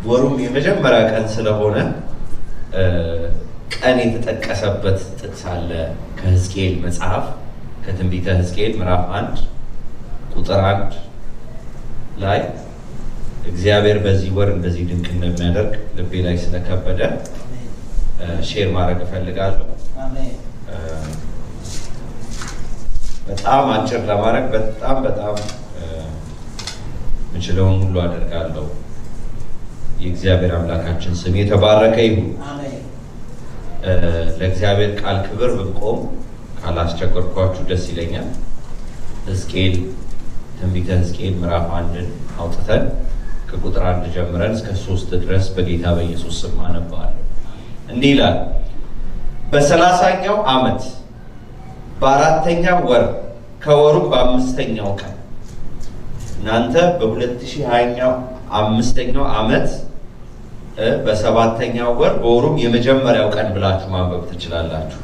ወሩም የመጀመሪያ ቀን ስለሆነ ቀን የተጠቀሰበት ጥቅስ አለ ከሕዝቅኤል መጽሐፍ፣ ከትንቢተ ሕዝቅኤል ምዕራፍ 1 ቁጥር 1 ላይ። እግዚአብሔር በዚህ ወር እንደዚህ ድንቅ እንደሚያደርግ ልቤ ላይ ስለከበደ share ማድረግ እፈልጋለሁ። በጣም አጭር ለማድረግ በጣም በጣም ምችለውን ሁሉ አደርጋለሁ። የእግዚአብሔር አምላካችን ስም የተባረከ ይሁን። ለእግዚአብሔር ቃል ክብር ብንቆም ካላስቸገርኳችሁ ደስ ይለኛል። ሕዝቅኤል፣ ትንቢተ ሕዝቅኤል ምዕራፍ 1ን አውጥተን ከቁጥር 1 ጀምረን እስከ 3 ድረስ በጌታ በኢየሱስ ስም አነባለሁ። እንዲህ ይላል። በ30ኛው ዓመት በ4ኛው ወር ከወሩ በ5ኛው ቀን፣ እናንተ በ2020ኛው አምስተኛው ዓመት በ7ኛው ወር በወሩም የመጀመሪያው ቀን ብላችሁ ማንበብ ትችላላችሁ።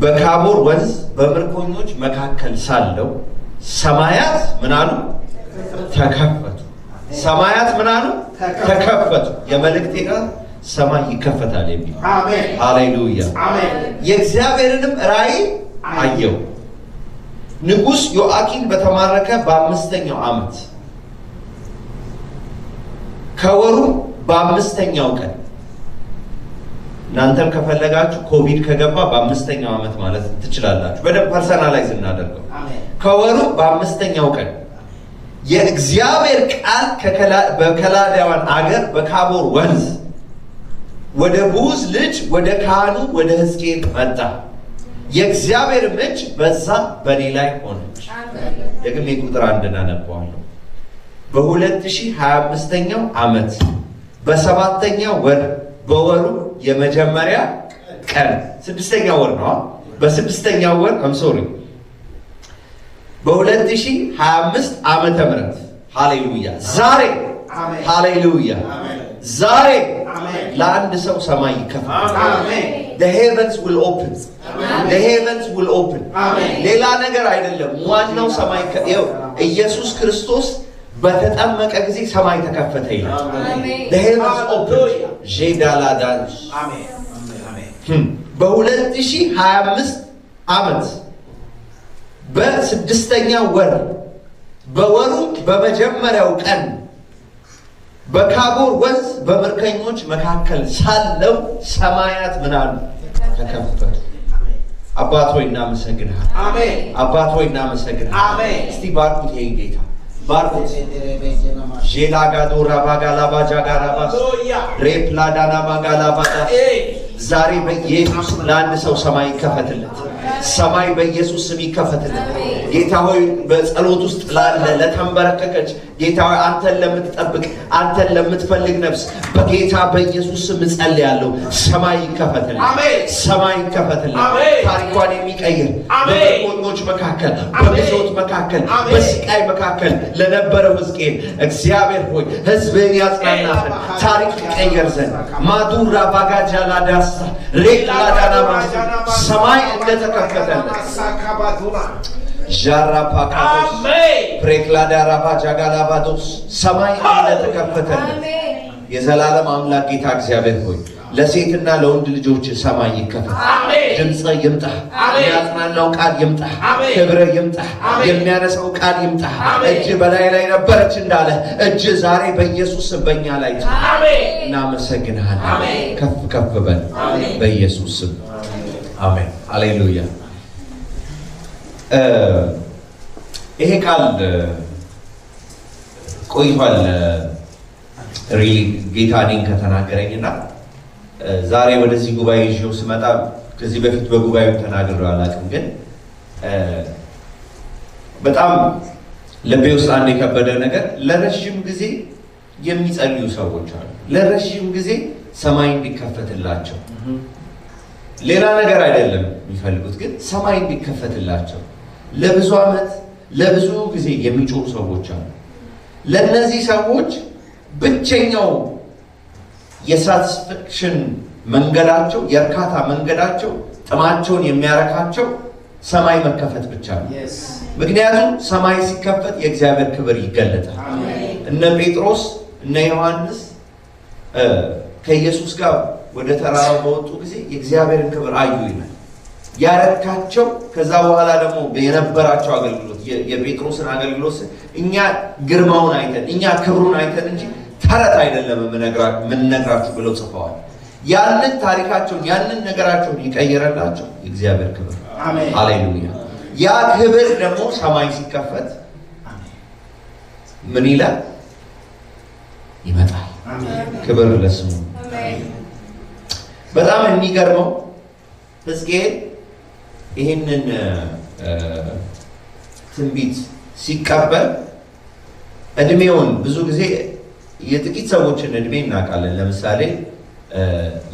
በካቦር ወንዝ በምርኮኞች መካከል ሳለው ሰማያት ምን አሉ? ተከፈቱ። ሰማያት ምን አሉ? ተከፈቱ። የመልእክቴ ቃል ሰማይ ይከፈታል የሚል። ሃሌሉያ። የእግዚአብሔርንም ራእይ አየሁ። ንጉሥ ዮአኪን በተማረከ በ5ኛው ዓመት ከወሩ በ5ኛው ቀን፣ እናንተም ከፈለጋችሁ ኮቪድ ከገባ በ5ኛው ዓመት ማለት ትችላላችሁ። በደንብ personalize እናደርገው። ከወሩ በ5ኛው ቀን የእግዚአብሔር ቃል በከላዳውያን አገር በካቦር ወንዝ ወደ ቡዝ ልጅ ወደ ካህኑ ወደ ሕዝቅኤል መጣ። የእግዚአብሔር እጅ በዛ በእኔ ላይ ሆነች። ደግሜ ቁጥር 1ን አነበዋለሁ። በ2025ኛው ዓመት በ7ኛው ወር በወሩ የመጀመሪያ ቀን፣ 6ኛ ወር ነው። በ6ኛው ወር፣ I'm sorry፣ በ2025 ዓመተ ምህረት፣ ሃሌሉያ፣ ዛሬ፣ ሃሌሉያ፣ ዛሬ ለአንድ ሰው ሰማይ ይከፈታል። The heavens will open. The heavens will open. ሌላ ነገር አይደለም። ዋናው ሰማይ ይኸው ኢየሱስ ክርስቶስ በተጠመቀ ጊዜ ሰማይ ተከፈተ ይላል። The heavens open. ዤዳላዳንስ በ2025 ዓመት በ6ኛ ወር በወሩ በመጀመሪያው ቀን በካቦር ወንዝ በምርኮኞች መካከል ሳለው ሰማያት ምን አሉ? ተከፈቱ። አባት ሆይ እናመሰግንሃለን። አባት ሆይ እናመሰግንሃለን። እስቲ ባርኩት፣ ይሄን ጌታ ባርኩት። ዤላጋዶ ራባጋላባ ጃጋራባስ ሬፕላዳና ማጋላባዳ። ዛሬ በኢየሱስ ለአንድ ሰው ሰማይ ይከፈትለት። ሰማይ በኢየሱስ ስም ይከፈትለት። ጌታ ሆይ፣ በጸሎት ውስጥ ላለ፣ ለተንበረከከች፣ ጌታ ሆይ አንተን ለምትጠብቅ፣ አንተን ለምትፈልግ ነፍስ በጌታ በኢየሱስ ስም እጸልያለሁ። ሰማይ ይከፈትለት። ሰማይ ይከፈትለት። ታሪኳን የሚቀይር፣ በምርኮኞች መካከል፣ በግዞት መካከል፣ በስቃይ መካከል ለነበረው ሕዝቅኤል እግዚአብሔር ሆይ ሕዝብህን ያጽናና ዘንድ፣ ታሪክ ይቀየር ዘንድ፣ ማዱራ ባጋጃላ ዳሳ ሬክላዳና ማስ ሰማይ እንደተከፈተለት ዣራ ፓካዶስ ፕሬክላዳራባ ጃጋላባዶስ ሰማይ እንደተከፈተለት የዘላለም አምላክ ጌታ እግዚአብሔር ሆይ ለሴትና ለወንድ ልጆች ሰማይ ይከፈት። ድምፅ ይምጣ፣ የሚያጽናናው ቃል ይምጣ፣ ክብር ይምጣ፣ የሚያነሳው ቃል ይምጣ። እጅ በላይ ላይ ነበረች እንዳለ እጅ ዛሬ በኢየሱስ ስም በእኛ ላይ ትሁን። እናመሰግንሃለን። ከፍ ከፍ በል በኢየሱስ ስም አሜን። ሃሌሉያ። ይሄ ቃል ቆይቷል really ጌታ እኔን ከተናገረኝና ዛሬ ወደዚህ ጉባኤ ይዤው ስመጣ፣ ከዚህ በፊት በጉባኤው ተናግሬው አላውቅም፣ ግን በጣም ልቤ ውስጥ አንድ የከበደ ነገር ለረዥም ጊዜ የሚጸልዩ ሰዎች አሉ። ለረዥም ጊዜ ሰማይ እንዲከፈትላቸው፣ ሌላ ነገር አይደለም የሚፈልጉት፣ ግን ሰማይ እንዲከፈትላቸው ለብዙ ዓመት ለብዙ ጊዜ የሚጮሁ ሰዎች አሉ። ለእነዚህ ሰዎች ብቸኛው የ satisfaction መንገዳቸው፣ የእርካታ መንገዳቸው፣ ጥማቸውን የሚያረካቸው ሰማይ መከፈት ብቻ ነው። ምክንያቱም ሰማይ ሲከፈት የእግዚአብሔር ክብር ይገለጣል። እነ ጴጥሮስ እነ ዮሐንስ ከኢየሱስ ጋር ወደ ተራራው በወጡ ጊዜ የእግዚአብሔርን ክብር አዩ ይላል። ያረካቸው ከዛ በኋላ ደግሞ የነበራቸው አገልግሎት የጴጥሮስን አገልግሎት እኛ ግርማውን አይተን እኛ ክብሩን አይተን እንጂ ተረት አይደለም የምንነግራችሁ ብለው ጽፈዋል። ያንን ታሪካቸውን ያንን ነገራቸውን ይቀየረላቸው የእግዚአብሔር ክብር። አሜን። ሃሌሉያ። ያ ክብር ደግሞ ሰማይ ሲከፈት ምን ይላል? ይመጣል። ክብር ለስሙ። በጣም የሚገርመው ሕዝቅኤል ይህንን ትንቢት ሲቀበል እድሜውን ብዙ ጊዜ የጥቂት ሰዎችን እድሜ እናውቃለን። ለምሳሌ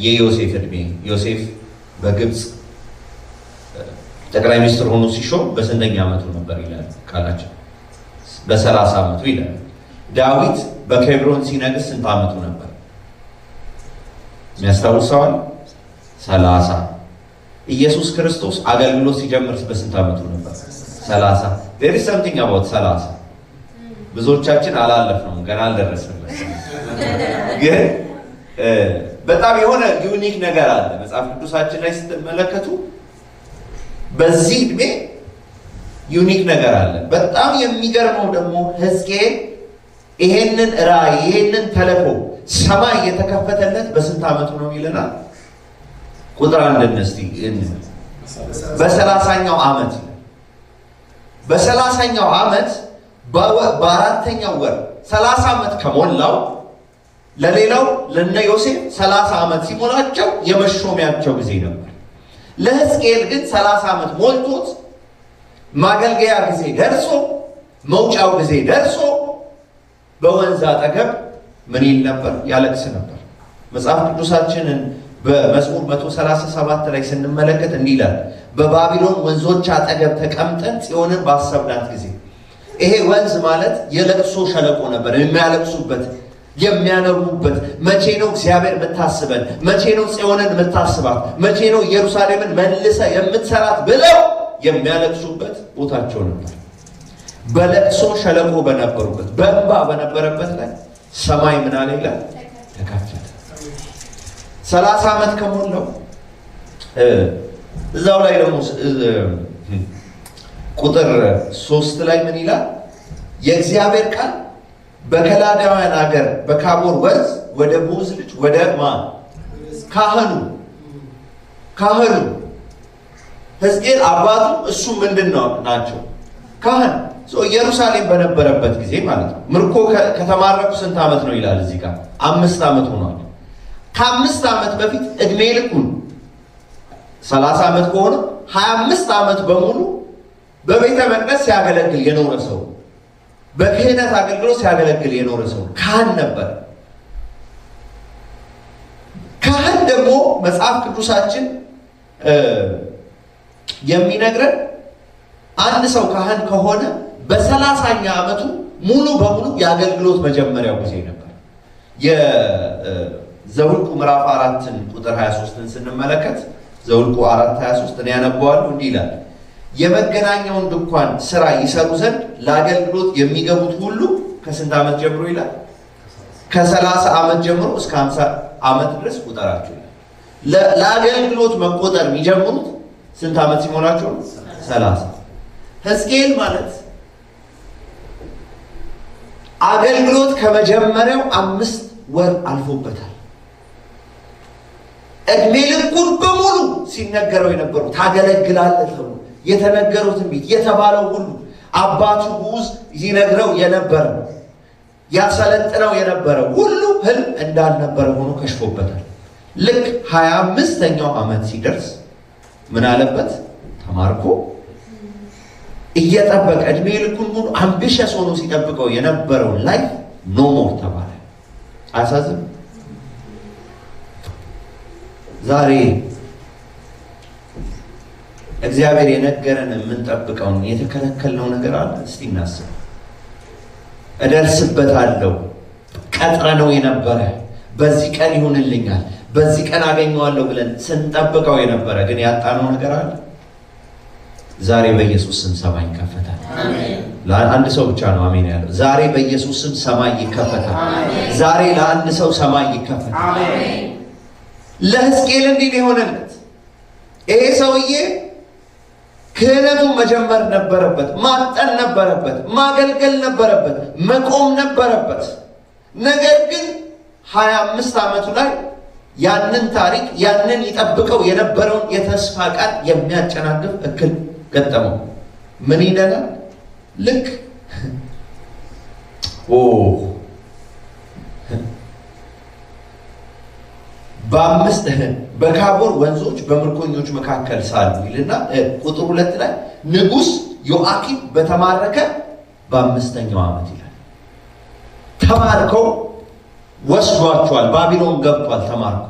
የዮሴፍ እድሜ፣ ዮሴፍ በግብፅ ጠቅላይ ሚኒስትር ሆኖ ሲሾም በስንተኛ ዓመቱ ነበር ይላል ቃላቸው? በ30 ዓመቱ ይላል። ዳዊት በኬብሮን ሲነግስ ስንት ዓመቱ ነበር? የሚያስታውሰዋል? 30። ኢየሱስ ክርስቶስ አገልግሎት ሲጀምር በስንት ዓመቱ ነበር? 30። There is something about 30። ብዙዎቻችን አላለፍነውም፣ ገና አልደረስንበት። ግን በጣም የሆነ unique ነገር አለ። መጽሐፍ ቅዱሳችን ላይ ስትመለከቱ በዚህ እድሜ unique ነገር አለ። በጣም የሚገርመው ደግሞ ሕዝቅኤል ይሄንን ራእይ ይሄንን ተልእኮ ሰማይ የተከፈተለት በስንት ዓመቱ ነው ይለናል? ቁጥር 1 እስቲ በ30ኛው ዓመት፣ በ30ኛው ዓመት በ4ኛው ወር 30 ዓመት ከሞላው፣ ለሌላው ለነ ዮሴፍ 30 ዓመት ሲሞላቸው የመሾሚያቸው ጊዜ ነበር። ለሕዝቅኤል ግን 30 ዓመት ሞልቶት ማገልገያ ጊዜ ደርሶ መውጫው ጊዜ ደርሶ በወንዝ አጠገብ ምን ይል ነበር? ያለቅስ ነበር። መጽሐፍ ቅዱሳችንን በመዝሙር 137 ላይ ስንመለከት እንዲህ ይላል፣ በባቢሎን ወንዞች አጠገብ ተቀምጠን ጽዮንን ባሰብናት ጊዜ። ይሄ ወንዝ ማለት የለቅሶ ሸለቆ ነበር። የሚያለቅሱበት፣ የሚያነቡበት፣ መቼ ነው እግዚአብሔር የምታስበን? መቼ ነው ጽዮንን የምታስባት? መቼ ነው ኢየሩሳሌምን መልሰ የምትሰራት ብለው የሚያለቅሱበት ቦታቸው ነበር። በለቅሶ ሸለቆ በነበሩበት፣ በእንባ በነበረበት ላይ ሰማይ ምን አለ ይላል? ተከፈተ። 30 ዓመት ከሞላው እዛው ላይ ደግሞ ቁጥር 3 ላይ ምን ይላል? የእግዚአብሔር ቃል በከላዳውያን ሀገር በካቦር ወንዝ ወደ ቡዝ ልጅ ወደ ማን? ካህኑ። ካህኑ ሕዝቅኤል አባቱ እሱ ምንድን ነው ናቸው? ካህን። ኢየሩሳሌም በነበረበት ጊዜ ማለት ነው። ምርኮ ከተማረኩ ስንት ዓመት ነው ይላል እዚህ ጋር? 5 ዓመት ሆኗል። ከ5 ዓመት በፊት እድሜ ልኩን 30 ዓመት ከሆነ 25 ዓመት በሙሉ በቤተ መቅደስ ሲያገለግል የኖረ ሰው፣ በክህነት አገልግሎት ሲያገለግል የኖረ ሰው፣ ካህን ነበር። ካህን ደግሞ መጽሐፍ ቅዱሳችን የሚነግረን አንድ ሰው ካህን ከሆነ በ30ኛ ዓመቱ ሙሉ በሙሉ የአገልግሎት መጀመሪያው ጊዜ ነበር። የዘኍልቍ ምዕራፍ 4ን ቁጥር 23ን ስንመለከት፣ ዘኍልቍ 4:23 እኔ ያነበዋለሁ፣ እንዲህ ይላል፣ የመገናኛውን ድንኳን ስራ ይሰሩ ዘንድ ለአገልግሎት የሚገቡት ሁሉ ከስንት ዓመት ጀምሮ ይላል? ከ30 ዓመት ጀምሮ እስከ 50 ዓመት ድረስ ቁጠራቸው ይላል። ለአገልግሎት መቆጠር የሚጀምሩት ስንት ዓመት ሲሞላቸው ነው? 30። ሕዝቅኤል ማለት አገልግሎት ከመጀመሪያው 5 ወር አልፎበታል። እድሜ ልኩን በሙሉ ሲነገረው የነበረው፣ ታገለግላለህ ተብሎ የተነገረው ትንቢት፣ የተባለው ሁሉ፣ አባቱ ቡዝ ሲነግረው የነበረው፣ ያሰለጥነው የነበረው ሁሉ ህልም እንዳልነበረ ሆኖ ከሽፎበታል። ልክ 25ኛው ዓመት ሲደርስ ምን አለበት? ተማርኮ እየጠበቀ እድሜ ልኩን ሙሉ ambitious ሆኖ ሲጠብቀው የነበረውን life no more ተባለ። አያሳዝንም? ዛሬ እግዚአብሔር የነገረን የምንጠብቀውን የተከለከልነው ነገር አለ? እስቲ እናስብ። እደርስበታለሁ ቀጥረነው የነበረ፣ በዚህ ቀን ይሆንልኛል፣ በዚህ ቀን አገኘዋለሁ ብለን ስንጠብቀው የነበረ ግን ያጣነው ነገር አለ። ዛሬ በኢየሱስ ስም ሰማይ ይከፈታል። ለአንድ ሰው ብቻ ነው አሜን ያለው። ዛሬ በኢየሱስ ስም ሰማይ ይከፈታል። ዛሬ ለአንድ ሰው ሰማይ ይከፈታል። ለሕዝቅኤል እንዲህ ነው የሆነለት። ይሄ ሰውዬ ክህነቱ መጀመር ነበረበት፣ ማጠን ነበረበት፣ ማገልገል ነበረበት፣ መቆም ነበረበት። ነገር ግን 25 ዓመቱ ላይ ያንን ታሪክ ያንን ይጠብቀው የነበረውን የተስፋ ቃል የሚያጨናግፍ እክል ገጠመው። ምን ይለናል? ልክ ኦ በአምስት በካቦር ወንዞች በምርኮኞች መካከል ሳሉ ይልና ቁጥር 2 ላይ ንጉስ ዮአኪም በተማረከ በአምስተኛው ዓመት ይላል። ተማርከው ወስዷቸዋል። ባቢሎን ገብቷል ተማርኮ።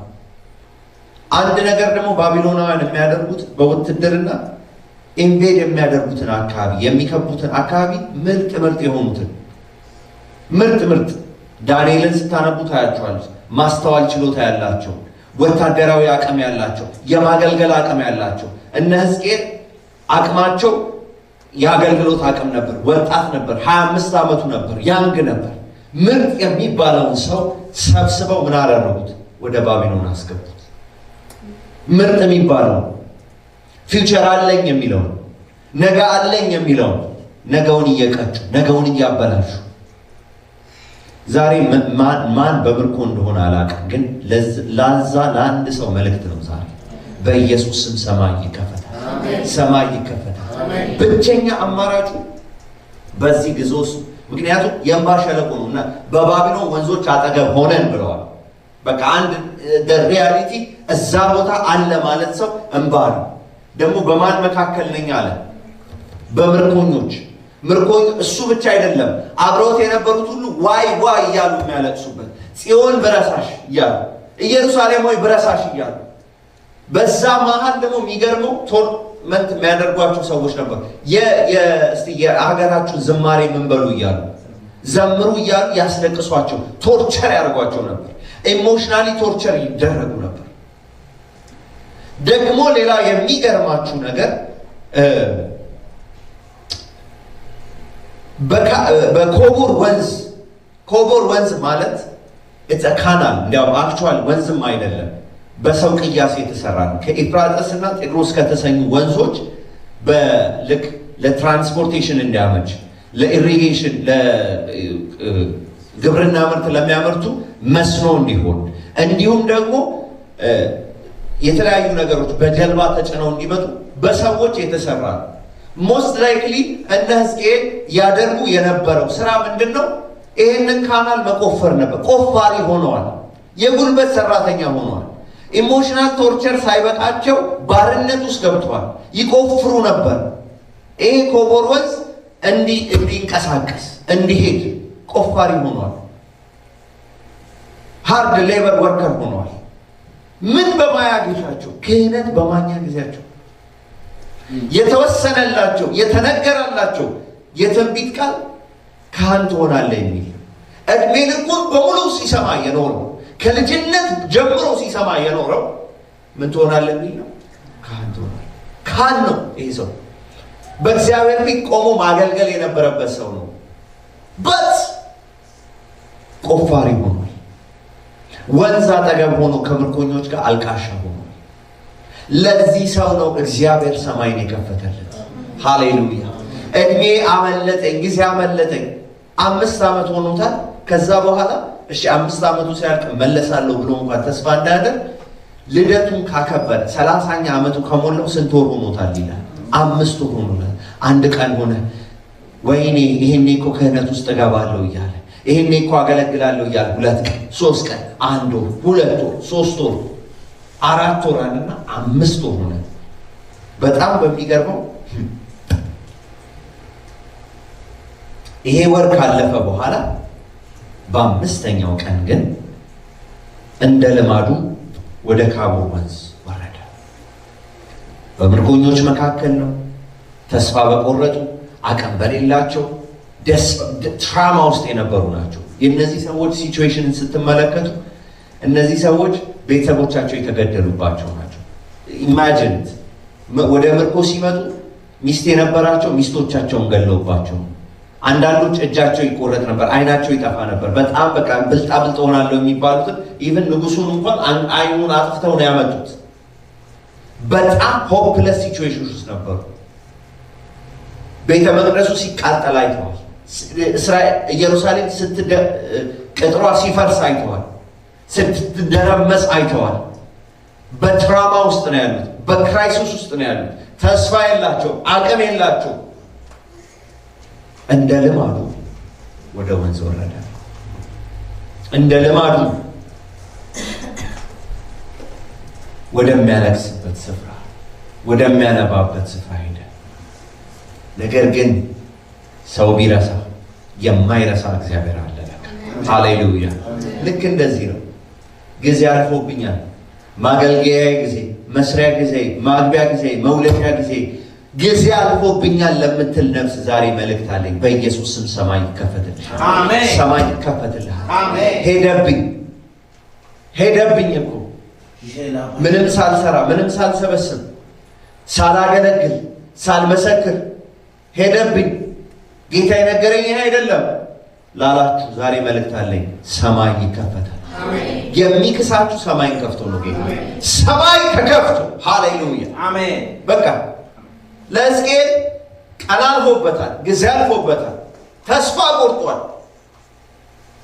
አንድ ነገር ደግሞ ባቢሎናውያን የሚያደርጉት በውትድርና invade የሚያደርጉትን አካባቢ የሚከቡትን አካባቢ ምርጥ ምርጥ የሆኑትን ምርጥ ምርጥ ዳንኤልን ስታነቡ ታያቸዋለች። ማስተዋል ችሎታ ያላቸው፣ ወታደራዊ አቅም ያላቸው፣ የማገልገል አቅም ያላቸው እነ ሕዝቅኤል አቅማቸው የአገልግሎት አቅም ነበር። ወጣት ነበር፣ 25 ዓመቱ ነበር፣ young ነበር። ምርጥ የሚባለውን ሰው ሰብስበው ምን አደረጉት? ወደ ባቢሎን አስገቡት። ምርጥ የሚባለው future አለኝ የሚለው ነገ አለኝ የሚለው ነገውን እየቀጩ ነገውን እያበላሹ። ዛሬ ማን በምርኮ እንደሆነ አላውቅም፣ ግን ለዛ ለአንድ ሰው መልእክት ነው። ዛሬ በኢየሱስ ስም ሰማይ ይከፈታል፣ ሰማይ ይከፈታል። ብቸኛ አማራጩ በዚህ ግዞስ፣ ምክንያቱም የእንባ ሸለቆ ነው እና በባቢሎን ወንዞች አጠገብ ሆነን ብለዋል። በቃ አንድ reality እዛ ቦታ አለ ማለት ሰው እንባ ነው። ደግሞ በማን መካከል ነኝ አለ? በምርኮኞች። ምርኮኞ እሱ ብቻ አይደለም፣ አብረውት የነበሩት ሁሉ ዋይ ዋይ እያሉ የሚያለቅሱበት፣ ጽዮን ብረሳሽ እያሉ፣ ኢየሩሳሌም ሆይ ብረሳሽ እያሉ። በዛ መሀል ደግሞ የሚገርመው torment የሚያደርጓቸው ሰዎች ነበሩ። እስቲ የሀገራችሁን ዝማሬ ምን በሉ እያሉ ዘምሩ እያሉ ያስለቅሷቸው፣ torture ያደርጓቸው ነበር። Emotionally torture ይደረጉ ነበር። ደግሞ ሌላ የሚገርማችሁ ነገር በኮቦር ወንዝ፣ ኮቦር ወንዝ ማለት it's a canal፣ እንዲያውም actual ወንዝም አይደለም፣ በሰው ቅያሴ የተሰራ ነው። ከኤፍራጥስ እና ጤግሮስ ከተሰኙ ወንዞች በልክ ለ transportation እንዲያመች፣ ለ irrigation፣ ለግብርና ምርት ለሚያመርቱ መስኖ እንዲሆን፣ እንዲሁም ደግሞ የተለያዩ ነገሮች በጀልባ ተጭነው እንዲመጡ በሰዎች የተሰራ ነው። Most likely እነ ሕዝቅኤል ያደርጉ የነበረው ስራ ምንድነው? ይሄንን canal መቆፈር ነበር። ቆፋሪ ሆነዋል። የጉልበት ሰራተኛ ሆነዋል። Emotional torture ሳይበቃቸው ባርነት ውስጥ ገብተዋል። ይቆፍሩ ነበር። ይሄ ኮቦር ወንዝ እንዲንቀሳቀስ እንዲሄድ ቆፋሪ ሆነዋል። Hard labor worker ሆነዋል። ምን በማያ ጊዜያቸው? ክህነት በማኛ ጊዜያቸው የተወሰነላቸው የተነገረላቸው የትንቢት ቃል ካህን ትሆናለህ የሚል እድሜ ልኩን በሙሉ ሲሰማ የኖረው፣ ከልጅነት ጀምሮ ሲሰማ የኖረው ምን ትሆናለህ የሚል ነው። ካህን ትሆናለህ። ካህን ነው ይሄ ሰው። በእግዚአብሔር ፊት ቆሞ ማገልገል የነበረበት ሰው ነው። But ቆፋሪ ሆኗል። ወንዝ አጠገብ ሆኖ ከምርኮኞች ጋር አልቃሻ ሆኗል። ለዚህ ሰው ነው እግዚአብሔር ሰማይን የከፈተለት። ሃሌሉያ። እድሜ አመለጠኝ፣ ጊዜ አመለጠኝ። 5 ዓመት ሆኖታል። ከዛ በኋላ እሺ 5 ዓመቱ ሲያልቅ መለሳለሁ ብሎ እንኳን ተስፋ እንዳያደርግ ልደቱን ካከበረ 30ኛ ዓመቱ ከሞላው ስንት ወር ሆኖታል ይላል? 5 ወር ሆኖታል። አንድ ቀን ሆነ። ወይኔ ይሄኔ እኮ ክህነት ውስጥ እገባለሁ እያለ፣ ይሄኔ እኮ አገለግላለሁ እያለ 2 ቀን፣ 3 ቀን፣ 1 ወር፣ 2 ወር፣ 3 ወር፣ 4 ወር አለና 5 ወር ሆነ። በጣም በሚገርመው ይሄ ወር ካለፈ በኋላ በአምስተኛው ቀን ግን እንደ ልማዱ ወደ ካቦር ወንዝ ወረደ። በምርኮኞች መካከል ነው። ተስፋ በቆረጡ፣ አቅም በሌላቸው፣ trauma ውስጥ የነበሩ ናቸው። የእነዚህ ሰዎች situation ን ስትመለከቱ እነዚህ ሰዎች ቤተሰቦቻቸው የተገደሉባቸው ናቸው። Imagine ወደ ምርኮ ሲመጡ ሚስት የነበራቸው ሚስቶቻቸውን ገለውባቸው፣ አንዳንዶች እጃቸው ይቆረጥ ነበር፣ አይናቸው ይጠፋ ነበር። በጣም በቃ ብልጣ ብልጥ ሆናለሁ የሚባሉትን even ንጉሱን እንኳን አይኑን አጥፍተው ነው ያመጡት። በጣም hopeless situation ውስጥ ነበሩ። ቤተ መቅደሱ ሲቃጠል አይተዋል። ኢየሩሳሌም ቅጥሯ ሲፈርስ አይተዋል። ስትደረመስ አይተዋል። በ trauma ውስጥ ነው ያሉት። በ crisis ውስጥ ነው ያሉት። ተስፋ የላቸው፣ አቅም የላቸው። እንደ ልማዱ ወደ ወንዝ ወረደ። እንደ ልማዱ ወደሚያለቅስበት ስፍራ፣ ወደሚያነባበት ስፍራ ሄደ። ነገር ግን ሰው ቢረሳ የማይረሳ እግዚአብሔር አለ። ሃሌሉያ! ልክ እንደዚህ ነው። ጊዜ አልፎብኛል። ማገልገያ ጊዜ፣ መስሪያ ጊዜ፣ ማግቢያ ጊዜ፣ መውለጃ ጊዜ ጊዜ አልፎብኛል ለምትል ነፍስ ዛሬ መልእክት አለኝ። በኢየሱስ ስም ሰማይ ይከፈትልሃል። ሰማይ ይከፈትልሃል። ሄደብኝ ሄደብኝ እኮ ምንም ሳልሰራ፣ ምንም ሳልሰበስብ፣ ሳላገለግል፣ ሳልመሰክር ሄደብኝ። ጌታ የነገረኝ ይሄ አይደለም ላላችሁ ዛሬ መልእክት አለኝ። ሰማይ ይከፈታል። የሚክሳችሁ ሰማይን ከፍቶ ነው ጌታ። ሰማይ ተከፍቶ ሃሌሉያ። አሜን። በቃ ለሕዝቅኤል ቀን አልፎበታል፣ ጊዜ አልፎበታል፣ ተስፋ ቆርጧል።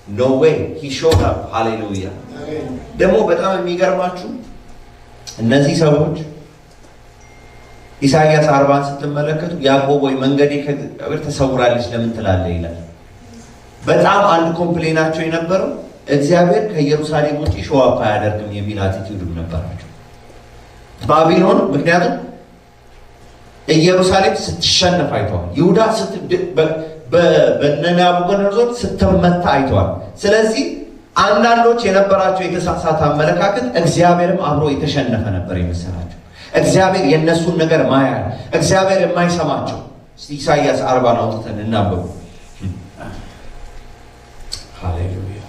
No way, he showed up። ሃሌሉያ። ደግሞ በጣም የሚገርማችሁ እነዚህ ሰዎች ኢሳይያስ 40ን ስትመለከቱ ያዕቆብ ወይ መንገዴ ከእግዚአብሔር ተሰውራለች ለምን ትላለህ ይላል። በጣም አንድ complain ኣቸው የነበረው እግዚአብሔር ከኢየሩሳሌም ውጪ show up አያደርግም የሚል attitude ም ነበራቸው። ባቢሎን ምክንያቱም ኢየሩሳሌም ስትሸነፍ አይተዋል። ይሁዳ በነ ናቡከደነፆር ስትመታ አይተዋል። ስለዚህ አንዳንዶች የነበራቸው የተሳሳተ አመለካከት እግዚአብሔርም አብሮ የተሸነፈ ነበር የመሰላቸው። እግዚአብሔር የእነሱን ነገር ማያ፣ እግዚአብሔር የማይሰማቸው። እስቲ ኢሳይያስ 40ን አውጥተን እናንብቡ። ሃሌሉያ።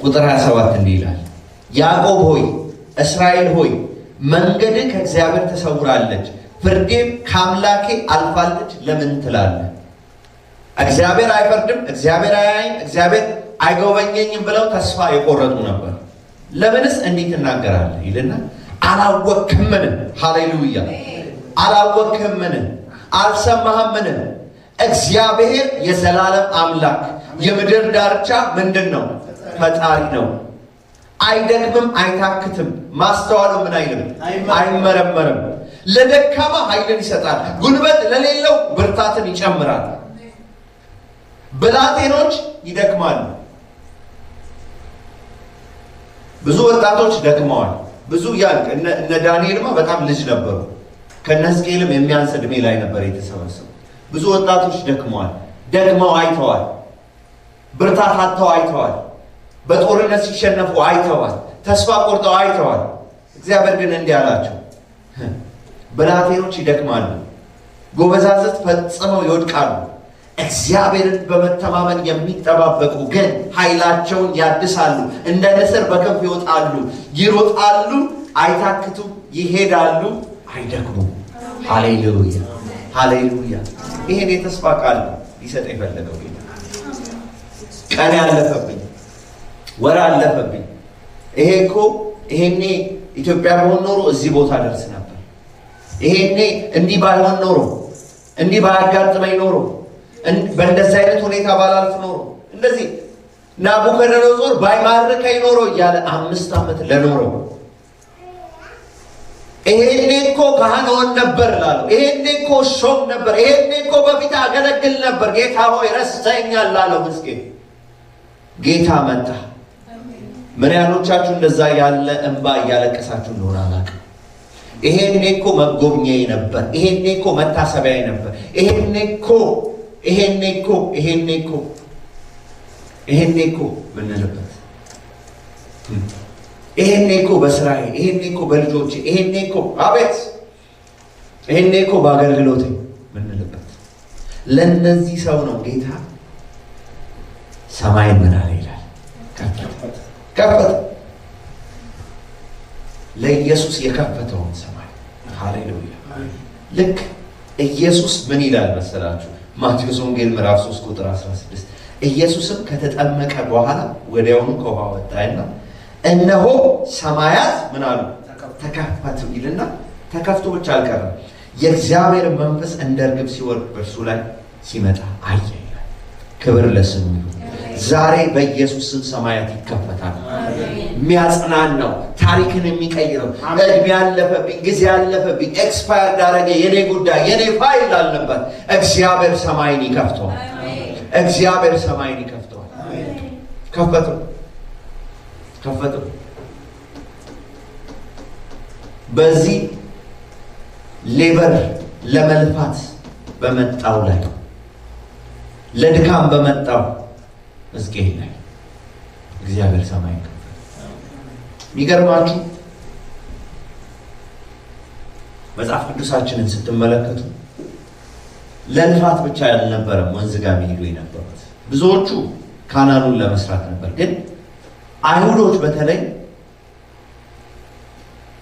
ቁጥር 27 እንዲህ ይላል፣ ያዕቆብ ሆይ፣ እስራኤል ሆይ፣ መንገድህ ከእግዚአብሔር ተሰውራለች፣ ፍርዴም ከአምላኬ አልፋለች ለምን ትላለህ? እግዚአብሔር አይፈርድም፣ እግዚአብሔር አያይም፣ እግዚአብሔር አይጎበኘኝም ብለው ተስፋ የቆረጡ ነበር። ለምንስ እንዲህ ትናገራለህ ይልና አላወክምን? ሃሌሉያ። አላወክምን? አልሰማህምን? እግዚአብሔር የዘላለም አምላክ የምድር ዳርቻ ምንድን ነው? ፈጣሪ ነው። አይደክምም፣ አይታክትም። ማስተዋሉ ምን አይልም? አይመረመርም። ለደካማ ኃይልን ይሰጣል፣ ጉልበት ለሌለው ብርታትን ይጨምራል። ብላቴኖች ይደክማሉ። ብዙ ወጣቶች ደክመዋል። ብዙ ያን እነ ዳንኤልማ በጣም ልጅ ነበሩ። ከነ ሕዝቅኤልም የሚያንስ እድሜ ላይ ነበር የተሰበሰቡ። ብዙ ወጣቶች ደክመዋል። ደክመው አይተዋል። ብርታት አጥተው አይተዋል። በጦርነት ሲሸነፉ አይተዋል። ተስፋ ቆርጠው አይተዋል። እግዚአብሔር ግን እንዲህ አላቸው፣ ብላቴኖች ይደክማሉ፣ ጎበዛዝት ፈጽመው ይወድቃሉ። እግዚአብሔርን በመተማመን የሚጠባበቁ ግን ኃይላቸውን ያድሳሉ፣ እንደ ንስር በክንፍ ይወጣሉ፣ ይሮጣሉ፣ አይታክቱም፣ ይሄዳሉ፣ አይደክሙም። ሃሌሉያ፣ ሃሌሉያ። ይሄን የተስፋ ቃል ሊሰጥ የፈለገው ጌታ። ቀን ያለፈብኝ፣ ወር አለፈብኝ፣ ይሄ እኮ ይሄኔ ኢትዮጵያ በሆን ኖሮ እዚህ ቦታ ደርስ ነበር፣ ይሄኔ እንዲህ ባይሆን ኖሮ፣ እንዲህ ባያጋጥመኝ ኖሮ፣ በእንደዚህ አይነት ሁኔታ ባላልፍ ኖሮ፣ እንደዚህ ናቡከደነፆር ባይማርከኝ ኖሮ እያለ 5 ዓመት ለኖረው ይሄኔ እኮ ካህን ሆን ነበር ላለው፣ ይሄኔ እኮ ሾም ነበር፣ ይሄኔ እኮ በፊት አገለግል ነበር፣ ጌታ ሆይ ረስተኛል ላለው ምስኪን ጌታ መጣ። ምን ያህሎቻችሁ እንደዛ ያለ እንባ እያለቀሳችሁ እንደሆነ አላውቅም። ይሄኔ እኮ መጎብኛዬ ነበር፣ ይሄኔ እኮ መታሰቢያዬ ነበር፣ ይሄኔ እኮ ይሄኔ እኮ ይሄኔ እኮ ይሄኔ እኮ ምንልበት፣ ይሄኔ እኮ በስራዬ፣ ይሄኔ እኮ በልጆቼ፣ ይሄኔ እኮ አቤት፣ ይሄኔ እኮ በአገልግሎቴ ምንልበት። ለነዚህ ሰው ነው ጌታ ሰማይን ምን አለ ይላል? ከፈተ። ከፈተ። ለኢየሱስ የከፈተውን ሰማይ። ሃሌሉያ። ልክ ኢየሱስ ምን ይላል መሰላችሁ? ማቴዎስ ወንጌል ምዕራፍ 3 ቁጥር 16 ኢየሱስም ከተጠመቀ በኋላ ወዲያውኑ ከውሃ ወጣና እነሆ ሰማያት ምን አሉ? ተከፈቱ ይልና ተከፍቶ ብቻ አልቀረም፣ የእግዚአብሔር መንፈስ እንደ ርግብ ሲወርድ በእርሱ ላይ ሲመጣ አየ ይላል። ክብር ለስሙ ይሁን። ዛሬ በኢየሱስ ስም ሰማያት ይከፈታል። የሚያጽናናው ታሪክን የሚቀይረው እድሜ ያለፈብኝ ጊዜ ያለፈብኝ expire ያደረገ የኔ ጉዳይ የኔ ፋይል አልነበር፣ እግዚአብሔር ሰማይን ይከፍተዋል። እግዚአብሔር ሰማይን ይከፍተዋል። ከፈተው፣ ከፈተው። በዚህ labor ለመልፋት በመጣው ላይ ለድካም በመጣው ሕዝቅኤል ላይ እግዚአብሔር ሰማይን ከፈተ። የሚገርማችሁ መጽሐፍ ቅዱሳችንን ስትመለከቱ ለልፋት ብቻ ያልነበረም ወንዝ ጋር የሚሄዱ የነበሩት ብዙዎቹ ካናሉን ለመስራት ነበር። ግን አይሁዶች በተለይ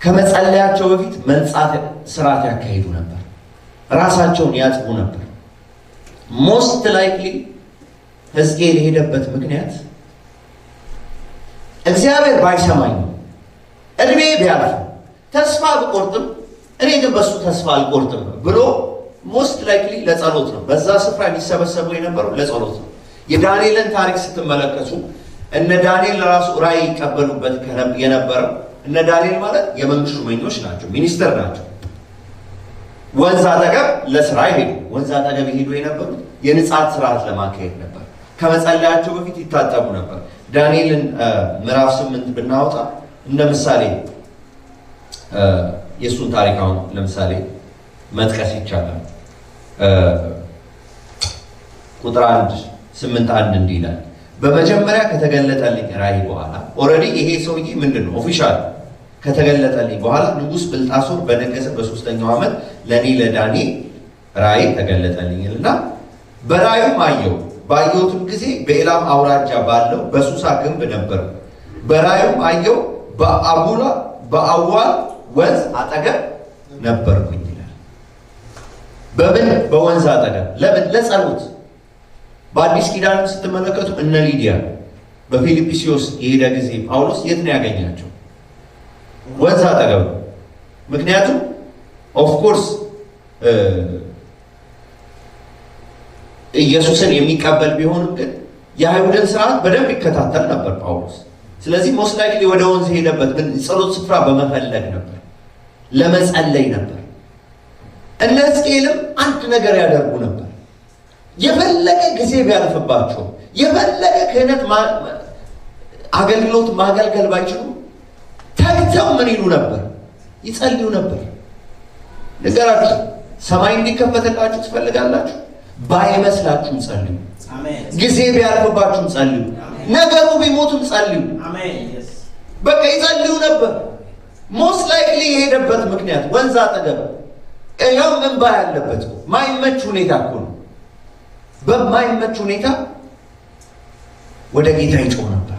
ከመጸለያቸው በፊት መንጻት ስርዓት ያካሂዱ ነበር። ራሳቸውን ያጥቡ ነበር። Most likely ሕዝቅኤል የሄደበት ምክንያት እግዚአብሔር ባይሰማኝ እድሜ ቢያልፍ ተስፋ ብቆርጥም እኔ ግን በሱ ተስፋ አልቆርጥም ብሎ most likely ለጸሎት ነው። በዛ ስፍራ የሚሰበሰቡ የነበረው ለጸሎት ነው። የዳንኤልን ታሪክ ስትመለከቱ እነ ዳንኤል ራሱ ራእይ ይቀበሉበት የነበረው እነ ዳንኤል ማለት የመንግስት ሹመኞች ናቸው፣ ሚኒስትር ናቸው። ወንዝ አጠገብ ለስራ ይሄዱ። ወንዝ አጠገብ ይሄዱ የነበሩት የንጻት ስርዓት ለማካሄድ ነበር። ከመጸለያቸው በፊት ይታጠቡ ነበር። ዳንኤልን ምዕራፍ 8 ብናወጣ እንደ ምሳሌ የእሱን ታሪክ አሁን ለምሳሌ መጥቀስ ይቻላል። ቁጥር 1 8:1 እንዲህ ይላል፣ በመጀመሪያ ከተገለጠልኝ ራእይ በኋላ already ይሄ ሰውዬ ምንድን ነው official ከተገለጠልኝ በኋላ ንጉሥ ብልጣሶር በነገሰ በ3ኛው ዓመት ለእኔ ለዳንኤል ራእይ ተገለጠልኝና በራእዩም አየሁ። ባየሁትም ጊዜ በኤላም አውራጃ ባለው በሱሳ ግንብ ነበር። በራእዩም አየሁ፣ በአዋል ወንዝ አጠገብ ነበርኩኝ ይላል። በምን በወንዝ አጠገብ ለምን? ለጸሎት። በአዲስ ኪዳንም ስትመለከቱ እነ ሊዲያ በፊልጵስዩስ የሄደ ጊዜ ጳውሎስ የት ነው ያገኛቸው? ወንዝ አጠገብ። ምክንያቱም of course ኢየሱስን የሚቀበል ቢሆንም ግን የአይሁድን ስርዓት በደንብ ይከታተል ነበር ጳውሎስ። ስለዚህ most likely ወደ ወንዝ ሄደበት ምን ጸሎት ስፍራ በመፈለግ ነበር፣ ለመጸለይ ነበር። እነ ሕዝቅኤልም አንድ ነገር ያደርጉ ነበር። የፈለገ ጊዜ ቢያልፍባቸው የፈለገ ክህነት አገልግሎት ማገልገል ባይችሉ ተግተው ምን ይሉ ነበር? ይጸልዩ ነበር። ንገራችሁ፣ ሰማይ እንዲከፈትላችሁ ትፈልጋላችሁ? ባይመስላችሁም ጸልዩ። ጊዜ ቢያልፍባችሁም ጸልዩ። ነገሩ ቢሞትም ጸልዩ። በቃ ይጸልዩ ነበር። Most likely የሄደበት ምክንያት ወንዝ አጠገብ ያው እንባ ያለበት ማይመች ሁኔታ እኮ ነው። በማይመች ሁኔታ ወደ ጌታ ይጮህ ነበር።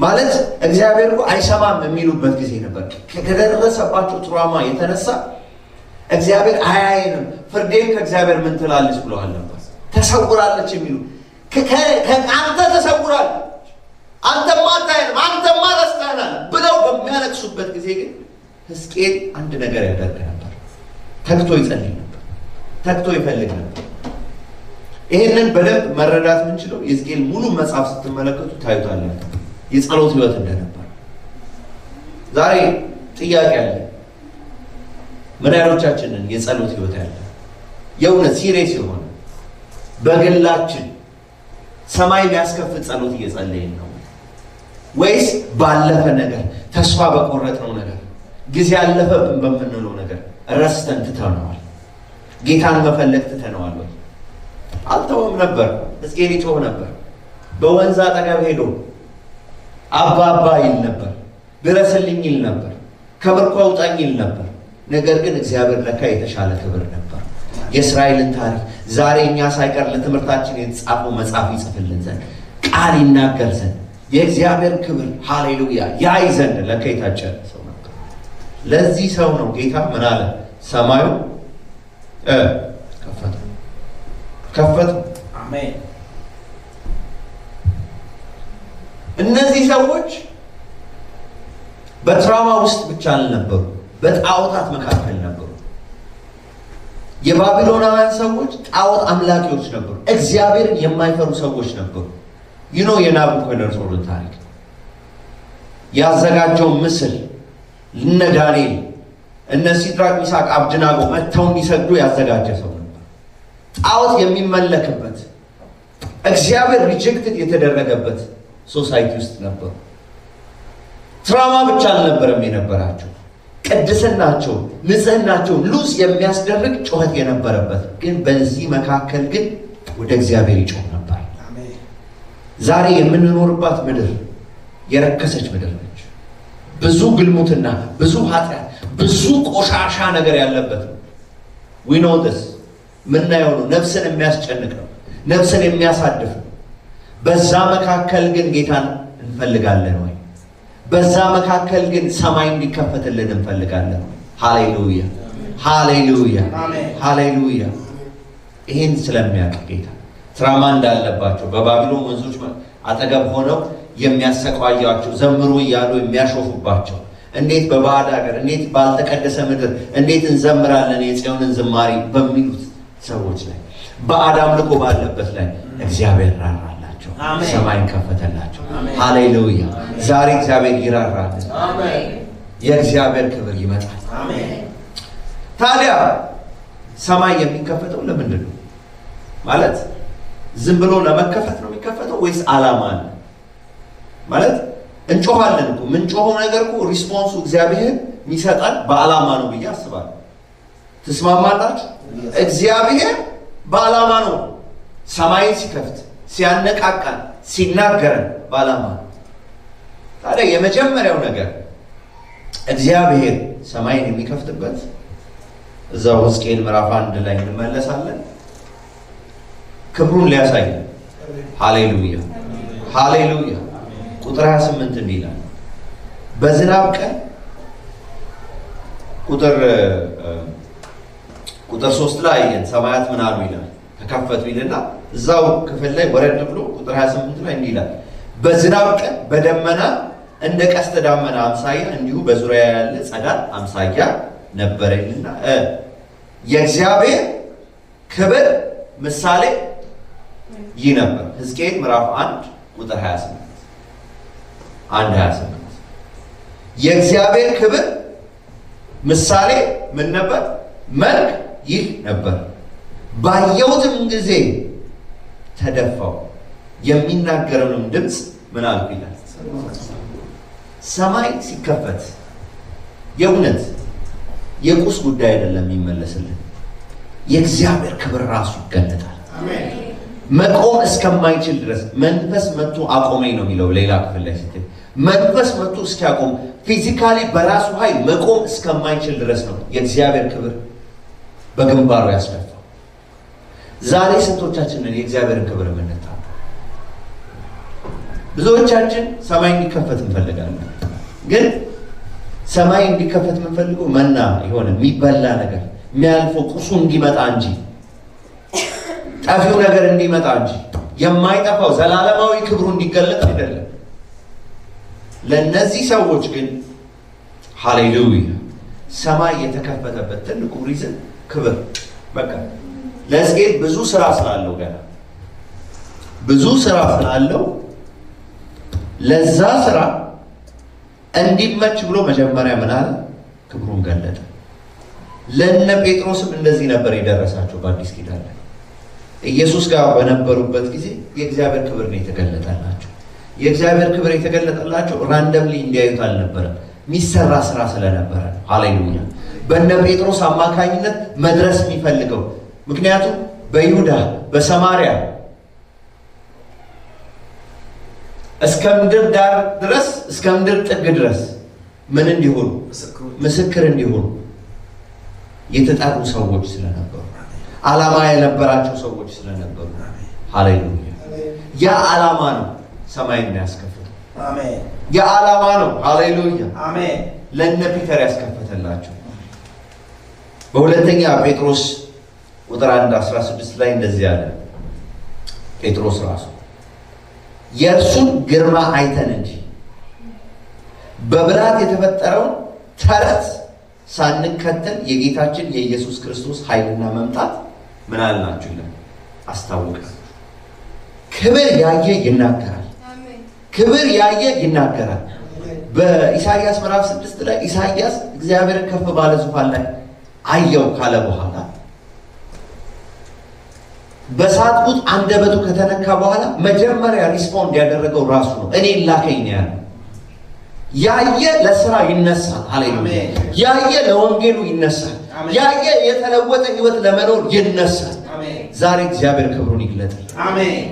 ማለት እግዚአብሔር እኮ አይሰማም የሚሉበት ጊዜ ነበር። ከደረሰባቸው ትራማ የተነሳ እግዚአብሔር አያየንም፣ ፍርዴን ከእግዚአብሔር ምን ትላለች ብለዋል ነበር። ተሰውራለች የሚሉ አንተ ተሰውራል፣ አንተማ አታየንም፣ አንተማ ረስተኸናል ብለው በሚያለቅሱበት ጊዜ ግን ሕዝቅኤል አንድ ነገር ያደርግ ነበር። ተግቶ ይጸልይ ነበር። ተግቶ ይፈልግ ነበር። ይሄንን በደንብ መረዳት የምንችለው የሕዝቅኤል ሙሉ መጽሐፍ ስትመለከቱ ታዩታላችሁ፣ የጸሎት ህይወት እንደነበር። ዛሬ ጥያቄ አለ። ምን ያህሎቻችንን የጸሎት ህይወት ያለ የእውነት serious የሆነ በግላችን ሰማይ የሚያስከፍት ጸሎት እየጸለይን ነው ወይስ ባለፈ ነገር ተስፋ በቆረጥነው ነገር ጊዜ ያለፈብን በምንለው ነገር ረስተን ትተነዋል? ጌታን መፈለግ ትተነዋል ወይ? አልተወም ነበር። ሕዝቅኤል ይጮህ ነበር። በወንዝ አጠገብ ሄዶ አባ አባ ይል ነበር፣ ድረስልኝ ይል ነበር፣ ከምርኮ አውጣኝ ይል ነበር። ነገር ግን እግዚአብሔር ለካ የተሻለ ክብር ነበር። የእስራኤልን ታሪክ ዛሬ እኛ ሳይቀር ለትምህርታችን የተጻፈው መጽሐፍ ይጽፍልን ዘንድ፣ ቃል ይናገር ዘንድ፣ የእግዚአብሔር ክብር ሃሌሉያ ያይ ዘንድ ለካ የታጨ ሰው ነበር። ለዚህ ሰው ነው ጌታ ምን አለ? ሰማዩ ከፈተ ከፈተ። አሜን። እነዚህ ሰዎች በትራማ ውስጥ ብቻ አልነበሩ፣ በጣዖታት መካከል ነበሩ። የባቢሎናውያን ሰዎች ጣዖት አምላኪዎች ነበሩ። እግዚአብሔርን የማይፈሩ ሰዎች ነበሩ። የናቡከደነፆርን ታሪክ ያዘጋጀው ምስል እነ ዳንኤል፣ እነ ሲድራቅ፣ ሚሳቅ፣ አብድናጎ መጥተው እንዲሰግዱ ያዘጋጀ ሰው ነበር። ጣዖት የሚመለክበት፣ እግዚአብሔር rejected የተደረገበት society ውስጥ ነበሩ። Trauma ብቻ አልነበረም የነበራቸው፣ ቅድስናቸው፣ ንጽህናቸው lose የሚያስደርግ ጩኸት የነበረበት፣ ግን በዚህ መካከል ግን ወደ እግዚአብሔር ይጮህ ነበር። አሜን። ዛሬ የምንኖርባት ምድር የረከሰች ምድር ነች። ብዙ ግልሙትና፣ ብዙ ኃጢአት፣ ብዙ ቆሻሻ ነገር ያለበት ነው። We know this። ምናየው ነው። ነፍስን የሚያስጨንቅ ነው። ነፍስን የሚያሳድፍ ነው። በዛ መካከል ግን ጌታን እንፈልጋለን ወይ? በዛ መካከል ግን ሰማይ እንዲከፈትልን እንፈልጋለን ወይ? ሃሌሉያ፣ ሃሌሉያ፣ ሃሌሉያ። ይሄን ስለሚያውቅ ጌታ trauma እንዳለባቸው፣ በባቢሎን ወንዞች አጠገብ ሆነው የሚያሰቃያቸው፣ ዘምሩ እያሉ የሚያሾፉባቸው፣ እንዴት በባዕድ ሀገር፣ እንዴት ባልተቀደሰ ምድር፣ እንዴት እንዘምራለን የጽዮንን ዝማሬ በሚሉት ሰዎች ላይ፣ ባዕድ አምልኮ ባለበት ላይ እግዚአብሔር ራራላቸው፣ ሰማይን ከፈተላቸው። ሃሌሉያ! ዛሬ እግዚአብሔር ይራራልን። የእግዚአብሔር ክብር ይመጣል። ታዲያ ሰማይ የሚከፈተው ለምንድን ነው? ማለት ዝም ብሎ ለመከፈት ነው የሚከፈተው ወይስ ዓላማ አለ? ማለት እንጮኻለን እኮ፣ ምንጮኸው ነገር እኮ response ኡ እግዚአብሔር የሚሰጣል በዓላማ ነው ብዬ አስባለሁ። ትስማማላችሁ? እግዚአብሔር በዓላማ ነው ሰማይን ሲከፍት፣ ሲያነቃቃን፣ ሲናገረን በዓላማ ነው። ታዲያ የመጀመሪያው ነገር እግዚአብሔር ሰማይን የሚከፍትበት እዛው ሕዝቅኤል ምዕራፍ 1 ላይ እንመለሳለን። ክብሩን ሊያሳይ። ሃሌሉያ፣ ሃሌሉያ። ቁጥር 28 እንዲህ ይላል። በዝናብ ቀን፣ ቁጥር 3 ላይ ሰማያት ምን አሉ ይላል፣ ተከፈቱ ይልና እዛው ክፍል ላይ ወረድ ብሎ ቁጥር 28 ላይ እንዲህ ይላል። በዝናብ ቀን በደመና እንደ ቀስተ ዳመና አምሳያ እንዲሁ በዙሪያ ያለ ጸዳል አምሳያ ነበረ ይልና የእግዚአብሔር ክብር ምሳሌ ይህ ነበር። ሕዝቅኤል ምዕራፍ 1 ቁጥር 28፣ 1 28። የእግዚአብሔር ክብር ምሳሌ ምን ነበር? መልክ ይህ ነበር። ባየሁትም ጊዜ ተደፋው፣ የሚናገረውንም ድምፅ ምን አልኩ ይላል። ሰማይ ሲከፈት የእውነት የቁስ ጉዳይ አይደለም የሚመለስልን፣ የእግዚአብሔር ክብር ራሱ ይገለጣል። መቆም እስከማይችል ድረስ መንፈስ መጥቶ አቆመኝ ነው የሚለው ሌላ ክፍል ላይ ስትል፣ መንፈስ መጥቶ እስኪያቆም፣ physically በራሱ ኃይል መቆም እስከማይችል ድረስ ነው የእግዚአብሔር ክብር በግንባሩ ያስደፋው። ዛሬ ስንቶቻችንን የእግዚአብሔርን ክብር የምንታው? ብዙዎቻችን ሰማይ እንዲከፈት እንፈልጋለን። ግን ሰማይ እንዲከፈት የምንፈልገው መና የሆነ የሚበላ ነገር፣ የሚያልፈው ቁሱ እንዲመጣ እንጂ፣ ጠፊው ነገር እንዲመጣ እንጂ የማይጠፋው ዘላለማዊ ክብሩ እንዲገለጥ አይደለም። ለእነዚህ ሰዎች ግን ሃሌሉያ ሰማይ የተከፈተበት ትልቁ reason ክብር። በቃ ለሕዝቅኤል ብዙ ስራ ስላለው፣ ገና ብዙ ስራ ስላለው፣ ለዛ ስራ እንዲመች ብሎ መጀመሪያ ምን አለ? ክብሩን ገለጠ። ለነ ጴጥሮስም እንደዚህ ነበር የደረሳቸው። በአዲስ ኪዳን ላይ ኢየሱስ ጋር በነበሩበት ጊዜ የእግዚአብሔር ክብር ነው የተገለጠላቸው። የእግዚአብሔር ክብር የተገለጠላቸው randomly እንዲያዩት አልነበረም፣ የሚሰራ ስራ ስለነበረ ነው። ሃሌሉያ! በነ ጴጥሮስ አማካኝነት መድረስ የሚፈልገው፣ ምክንያቱም በይሁዳ፣ በሰማሪያ፣ እስከ ምድር ዳር ድረስ፣ እስከ ምድር ጥግ ድረስ ምን እንዲሆኑ? ምስክር እንዲሆኑ የተጠሩ ሰዎች ስለነበሩ። ዓላማ የነበራቸው ሰዎች ስለነበሩ። ሃሌሉያ! ያ ዓላማ ነው ሰማይን የሚያስከፍተው። አሜን። ያ ዓላማ ነው። ሃሌሉያ! አሜን። ለነ ፒተር ያስከፈተላቸው። በሁለተኛ ጴጥሮስ ቁጥር 1 16 ላይ እንደዚህ ያለ ጴጥሮስ ራሱ የእርሱን ግርማ አይተን እንጂ በብልሃት የተፈጠረውን ተረት ሳንከተል የጌታችን የኢየሱስ ክርስቶስ ኃይልና መምጣት ምን አልናችሁ ይላል፣ አስታውቃል። ክብር ያየ ይናገራል። ክብር ያየ ይናገራል። በኢሳይያስ ምዕራፍ 6 ላይ ኢሳይያስ እግዚአብሔርን ከፍ ባለ ዙፋን ላይ አየው ካለ በኋላ በሳት ቡጥ አንደበቱ ከተነካ በኋላ መጀመሪያ respond ያደረገው ራሱ ነው። እኔ ላከኝ ነው ያለው። ያየ ለስራ ይነሳል። ሃሌሉያ! ያየ ለወንጌሉ ይነሳል። ያየ የተለወጠ ህይወት ለመኖር ይነሳል። ዛሬ እግዚአብሔር ክብሩን ይግለጥ። አሜን።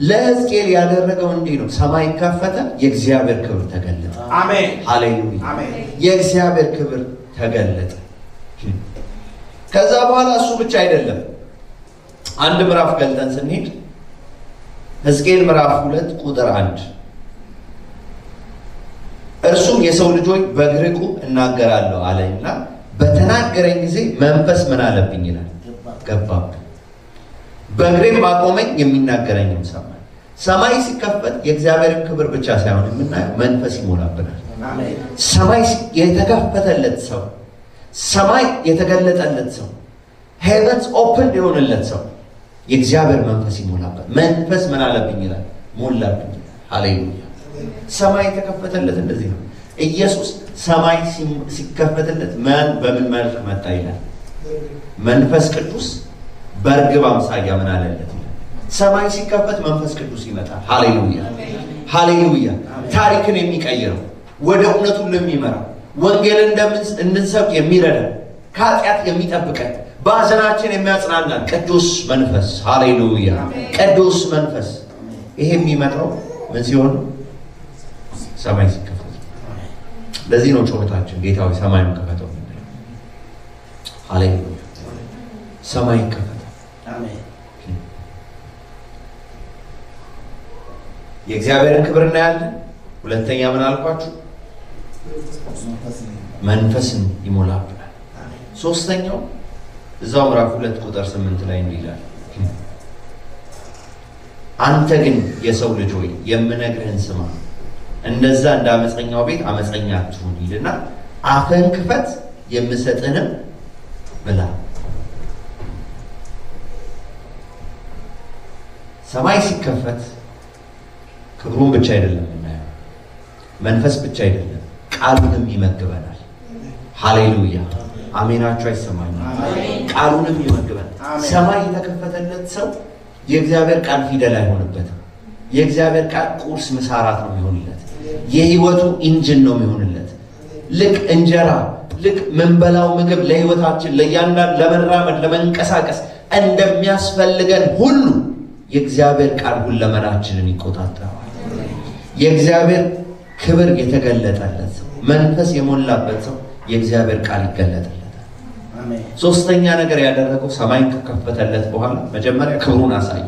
ለሕዝቅኤል ያደረገው እንዲህ ነው። ሰማይ ከፈተ፣ የእግዚአብሔር ክብር ተገለጠ። አሜን። ሃሌሉያ! አሜን። የእግዚአብሔር ክብር ተገለጠ። ከዛ በኋላ እሱ ብቻ አይደለም። አንድ ምዕራፍ ገልጠን ስንሄድ ሕዝቅኤል ምዕራፍ 2 ቁጥር 1 እርሱም የሰው ልጆች በእግርህ ቁም እናገራለሁ አለኝና በተናገረኝ ጊዜ መንፈስ ምን አለብኝ ይላል፣ ገባብኝ። በእግሬም ባቆመኝ የሚናገረኝም ሰማኝ። ሰማይ ሲከፈት የእግዚአብሔርን ክብር ብቻ ሳይሆን የምናየው መንፈስ ይሞላብናል። ሰማይ የተከፈተለት ሰው፣ ሰማይ የተገለጠለት ሰው፣ heavens open የሆነለት ሰው የእግዚአብሔር መንፈስ ይሞላበት። መንፈስ ምን አለብኝ ይላል፣ ሞላብኝ ይላል። ሃሌሉያ! ሰማይ የተከፈተለት እንደዚህ ነው። ኢየሱስ ሰማይ ሲከፈትለት ማን በምን መልክ መጣ ይላል? መንፈስ ቅዱስ በርግብ አምሳያ ምን አለለት ይላል። ሰማይ ሲከፈት መንፈስ ቅዱስ ይመጣል። ሃሌሉያ! ሃሌሉያ! ታሪክን የሚቀይረው፣ ወደ እውነቱ የሚመራው፣ ወንጌልን እንድንሰብክ የሚረዳ፣ ከኃጢአት የሚጠብቀን፣ በሐዘናችን የሚያጽናናን ቅዱስ መንፈስ። ሃሌሉያ! ቅዱስ መንፈስ። ይሄ የሚመጣው ምን ሲሆን? ሰማይ ሲከፈት። ለዚህ ነው ጩኸታችን፣ ጌታ ሆይ ሰማዩን ክፈተው። ሃሌሉያ! ሰማይ ይከፈታል። የእግዚአብሔርን ክብር እናያለን። ሁለተኛ ምን አልኳችሁ? መንፈስን ይሞላብናል። ሶስተኛው እዛው ምዕራፍ 2 ቁጥር 8 ላይ እንዲህ ይላል፣ አንተ ግን የሰው ልጅ ሆይ የምነግርህን ስማ፣ እንደዛ እንደ አመፀኛው ቤት አመፀኛ አትሁን ይልና አፍህን ክፈት የምሰጥህንም ብላ። ሰማይ ሲከፈት ክብሩን ብቻ አይደለም የምናየው፣ መንፈስ ብቻ አይደለም፣ ቃሉንም ይመግበናል። ሃሌሉያ! አሜናችሁ አይሰማኝም? ቃሉንም ይመግበናል። ሰማይ የተከፈተለት ሰው የእግዚአብሔር ቃል ፊደል አይሆንበትም። የእግዚአብሔር ቃል ቁርስ፣ ምሳ፣ እራት ነው የሚሆንለት። የህይወቱ engine ነው የሚሆንለት። ልክ እንጀራ፣ ልክ ምንበላው ምግብ ለህይወታችን ለእያንዳንድ ለመራመድ ለመንቀሳቀስ እንደሚያስፈልገን ሁሉ የእግዚአብሔር ቃል ሁለመናችንን ይቆጣጠረዋል። የእግዚአብሔር ክብር የተገለጠለት ሰው፣ መንፈስ የሞላበት ሰው የእግዚአብሔር ቃል ይገለጥለታል። ሶስተኛ ነገር ያደረገው ሰማይን ከከፈተለት በኋላ መጀመሪያ ክብሩን አሳየ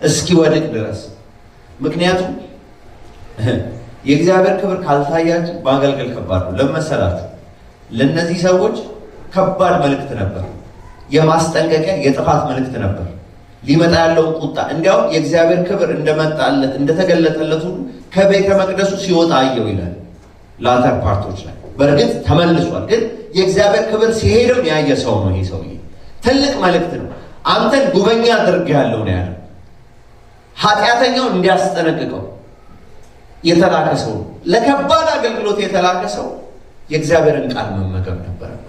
እስኪወድቅ ድረስ። ምክንያቱም የእግዚአብሔር ክብር ካልታያችሁ ማገልገል ከባድ ነው። ለመሰላችሁ ለነዚህ ሰዎች ከባድ መልእክት ነበር፣ የማስጠንቀቂያ የጥፋት መልእክት ነበር፣ ሊመጣ ያለውን ቁጣ። እንዲያውም የእግዚአብሔር ክብር እንደመጣለት እንደተገለጠለት ሁሉ ከቤተ መቅደሱ ሲወጣ አየው ይላል latter part ኦች ላይ። በእርግጥ ተመልሷል፣ ግን የእግዚአብሔር ክብር ሲሄድም ያየ ሰው ነው ይሄ ሰውዬ። ትልቅ መልእክት ነው። አንተን ጉበኛ አድርጌሃለሁ ነው ያለው። ኃጢአተኛውን እንዲያስጠነቅቀው የተላከ ሰው ነው። ለከባድ አገልግሎት የተላከ ሰው የእግዚአብሔርን ቃል መመገብ ነበረበት።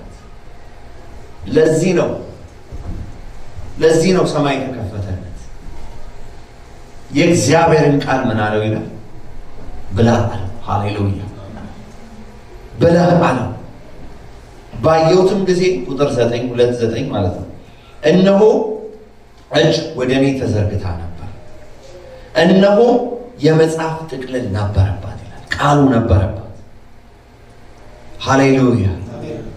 ለዚህ ነው ሰማይ ተከፈተለት። የእግዚአብሔርን ቃል ምን አለው ይላል? ብላ አለው። ሃሌሉያ! ብላ አለው። ባየሁትም ጊዜ ቁጥር 9 2 9 ማለት ነው፣ እነሆ እጅ ወደ እኔ ተዘርግታ ነበር፣ እነሆ የመጽሐፍ ጥቅልል ነበረባት ይላል። ቃሉ ነበረባት። ሃሌሉያ!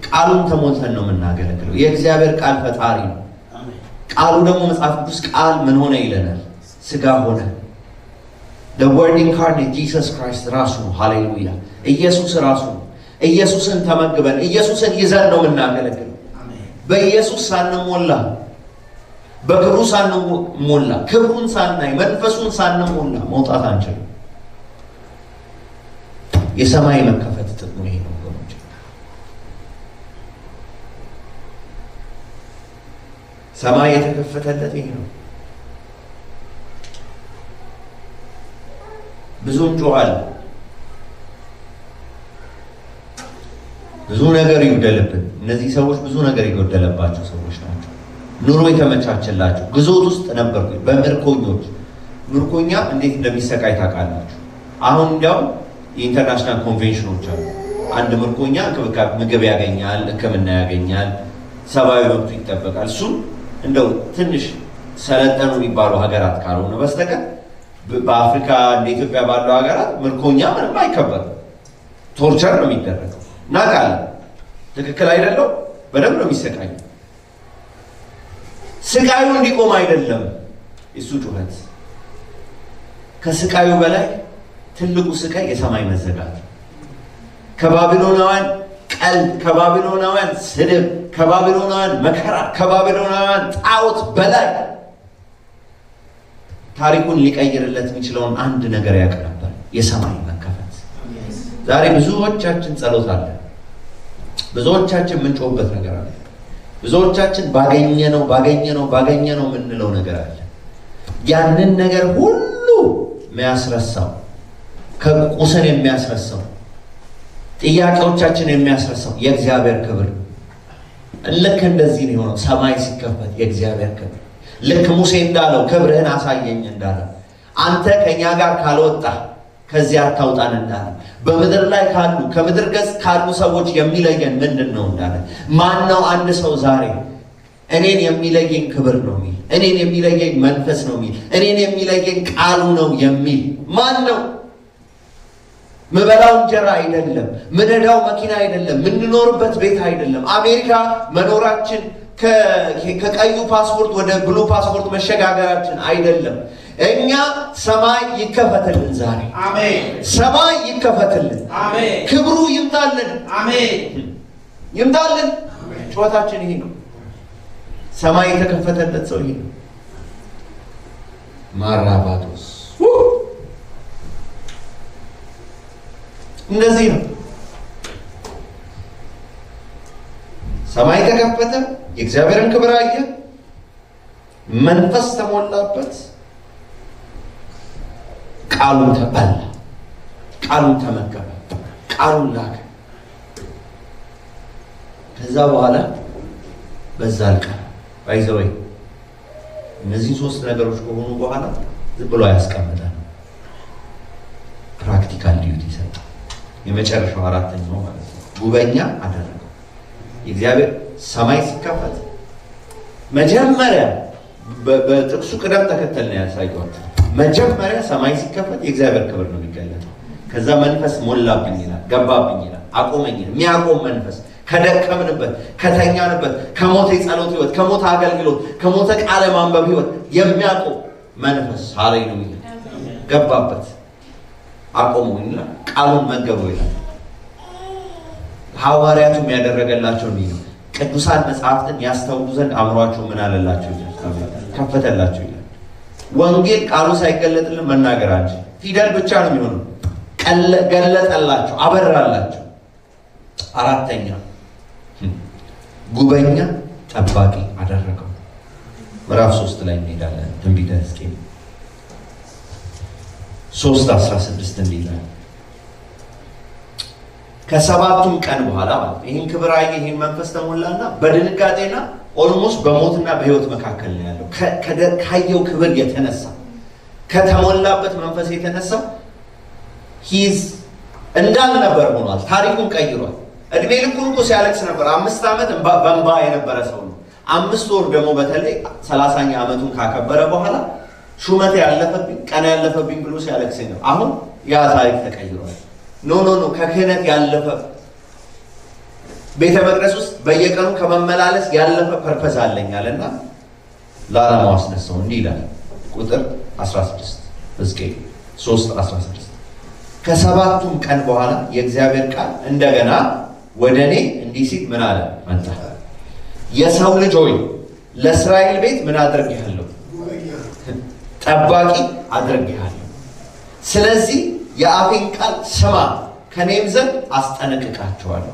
ቃሉን ተሞልተን ነው የምናገለግለው። የእግዚአብሔር ቃል ፈጣሪ ነው። ቃሉ ደግሞ መጽሐፍ ቅዱስ ቃል ምን ሆነ ይለናል? ስጋ ሆነ። The word incarnate Jesus Christ ራሱ ነው። ሃሌሉያ! ኢየሱስ ራሱ ነው። ኢየሱስን ተመግበን ኢየሱስን ይዘን ነው የምናገለግለው። በኢየሱስ ሳንሞላ፣ በክብሩ ሳንሞላ፣ ክብሩን ሳናይ፣ መንፈሱን ሳንሞላ መውጣት አንችልም። የሰማይ መከፈት ጥቅሙ ይሄ ነው ወገኖች። ሰማይ የተከፈተለት ይሄ ነው። ብዙ እንጮኻለን፣ ብዙ ነገር ይጎደልብን። እነዚህ ሰዎች ብዙ ነገር የጎደለባቸው ሰዎች ናቸው። ኑሮ የተመቻቸላቸው ግዞት ውስጥ ነበርኩ። በምርኮኞች ምርኮኛ እንዴት እንደሚሰቃይ ታውቃላችሁ። አሁን እንዲያውም የ international convention ኖች አሉ። አንድ ምርኮኛ እንክብካቤ፣ ምግብ ያገኛል፣ ሕክምና ያገኛል፣ ሰብአዊ መብቱ ይጠበቃል። እሱም እንደው ትንሽ ሰለጠኑ የሚባሉ ሀገራት ካልሆነ በስተቀር በአፍሪካ እንደ ኢትዮጵያ ባሉ ሀገራት ምርኮኛ ምንም አይከበርም። Torture ነው የሚደረገው። እናውቃለን። ትክክል አይደለም? በደንብ ነው የሚሰቃየው። ስቃዩ እንዲቆም አይደለም እሱ ጩኸት። ከስቃዩ በላይ ትልቁ ስቃይ የሰማይ መዘጋት፣ ከባቢሎናውያን ቀልድ፣ ከባቢሎናውያን ስድብ፣ ከባቢሎናውያን መከራ፣ ከባቢሎናውያን ጣዖት በላይ ታሪኩን ሊቀይርለት የሚችለውን አንድ ነገር ያውቅ ነበር፣ የሰማይ መከፈት። ዛሬ ብዙዎቻችን ጸሎት አለ፣ ብዙዎቻችን የምንጮህበት ነገር አለ፣ ብዙዎቻችን ባገኘነው ባገኘነው ባገኘነው የምንለው ነገር አለ። ያንን ነገር ሁሉ የሚያስረሳው፣ ከቁስን የሚያስረሳው፣ ጥያቄዎቻችን የሚያስረሳው የእግዚአብሔር ክብር። ልክ እንደዚህ ነው የሆነው። ሰማይ ሲከፈት የእግዚአብሔር ክብር ልክ ሙሴ እንዳለው ክብርህን አሳየኝ እንዳለው፣ አንተ ከኛ ጋር ካልወጣ ከዚያ አታውጣን እንዳለ፣ በምድር ላይ ካሉ ከምድር ገጽ ካሉ ሰዎች የሚለየን ምንድን ነው እንዳለ፣ ማን ነው አንድ ሰው ዛሬ እኔን የሚለየኝ ክብር ነው የሚል፣ እኔን የሚለየኝ መንፈስ ነው የሚል፣ እኔን የሚለየኝ ቃሉ ነው የሚል ማን ነው? ምበላው እንጀራ አይደለም፣ ምነዳው መኪና አይደለም፣ ምንኖርበት ቤት አይደለም፣ አሜሪካ መኖራችን፣ ከቀዩ ፓስፖርት ወደ blue ፓስፖርት መሸጋገራችን አይደለም። እኛ ሰማይ ይከፈትልን ዛሬ። አሜን። ሰማይ ይከፈትልን። አሜን። ክብሩ ይምጣልን። አሜን። ይምጣልን። ጩኸታችን ይሄ ነው። ሰማይ የተከፈተለት ሰው ይሄ ነው። ማራባቶስ እንደዚህ ነው። ሰማይ ተከፈተ፣ የእግዚአብሔርን ክብር አየ፣ መንፈስ ተሞላበት፣ ቃሉን ተበላ፣ ቃሉን ተመገበ፣ ቃሉን ላከ። ከዛ በኋላ በዛ አልቀረ። By the way፣ እነዚህ ሶስት ነገሮች ከሆኑ በኋላ ዝም ብሎ ያስቀምጣል። Practical duty ሰጠ። የመጨረሻው አራተኛው ማለት ነው። ጉበኛ አደረገው። የእግዚአብሔር ሰማይ ሲከፈት መጀመሪያ በጥቅሱ ቅደም ተከተል ነው ያሳየኋቸው። መጀመሪያ ሰማይ ሲከፈት የእግዚአብሔር ክብር ነው የሚገለጠው። ከዛ መንፈስ ሞላብኝ ይላል፣ ገባብኝ ይላል፣ አቆመኝ ይላል። የሚያቆም መንፈስ ከደከምንበት፣ ከተኛንበት፣ ከሞተ የጸሎት ህይወት፣ ከሞተ አገልግሎት፣ ከሞተ ቃለ ማንበብ ህይወት የሚያቆም መንፈስ ሃሌሉያ ገባበት፣ አቆመው ይላል፣ ቃሉን መገበው ይላል። ሐዋርያቱም ያደረገላቸው እንዲህ ነው። ቅዱሳን መጽሐፍትን ያስተውሉ ዘንድ አእምሯቸው ምን አለላቸው ይላል፣ ከፈተላቸው ይላል። ወንጌል ቃሉ ሳይገለጥልን መናገር አንችል። ፊደል ብቻ ነው የሚሆነው። ገለጠላቸው፣ አበራላቸው። አራተኛ ጉበኛ ጠባቂ አደረገው። ምዕራፍ 3 ላይ እንሄዳለን። ትንቢተ ሕዝቅኤል 3:16 እንዲህ ይላል። ከሰባቱም ቀን በኋላ ማለት ነው። ይህን ክብር አየ፣ ይህን መንፈስ ተሞላና በድንጋጤና almost በሞትና በህይወት መካከል ነው ያለው። ካየው ክብር የተነሳ፣ ከተሞላበት መንፈስ የተነሳ he's እንዳልነበር ሆኗል። ታሪኩን ቀይሯል። እድሜ ልኩን እኮ ሲያለቅስ ነበር። 5 ዓመት በእንባ የነበረ ሰው ነው። 5 ወር ደግሞ በተለይ 30ኛ ዓመቱን ካከበረ በኋላ ሹመት ያለፈብኝ ቀን ያለፈብኝ ብሎ ሲያለቅስ ነው። አሁን ያ ታሪክ ተቀይሯል። No, no, no፣ ከክህነት ያለፈ፣ ቤተ መቅደስ ውስጥ በየቀኑ ከመመላለስ ያለፈ purpose አለኝ አለና ለዓላማው አስነሳው። እንዲህ ይላል ቁጥር 16 ሕዝቅኤል 3:16 ከሰባቱም ቀን በኋላ የእግዚአብሔር ቃል እንደገና ወደ እኔ እንዲህ ሲል ምን አለ መጣ። የሰው ልጅ ሆይ ለእስራኤል ቤት ምን አድርጌሃለሁ? ጠባቂ አድርጌሃለሁ። ስለዚህ የአፌን ቃል ስማ፣ ከኔም ዘንድ አስጠነቅቃቸዋለሁ።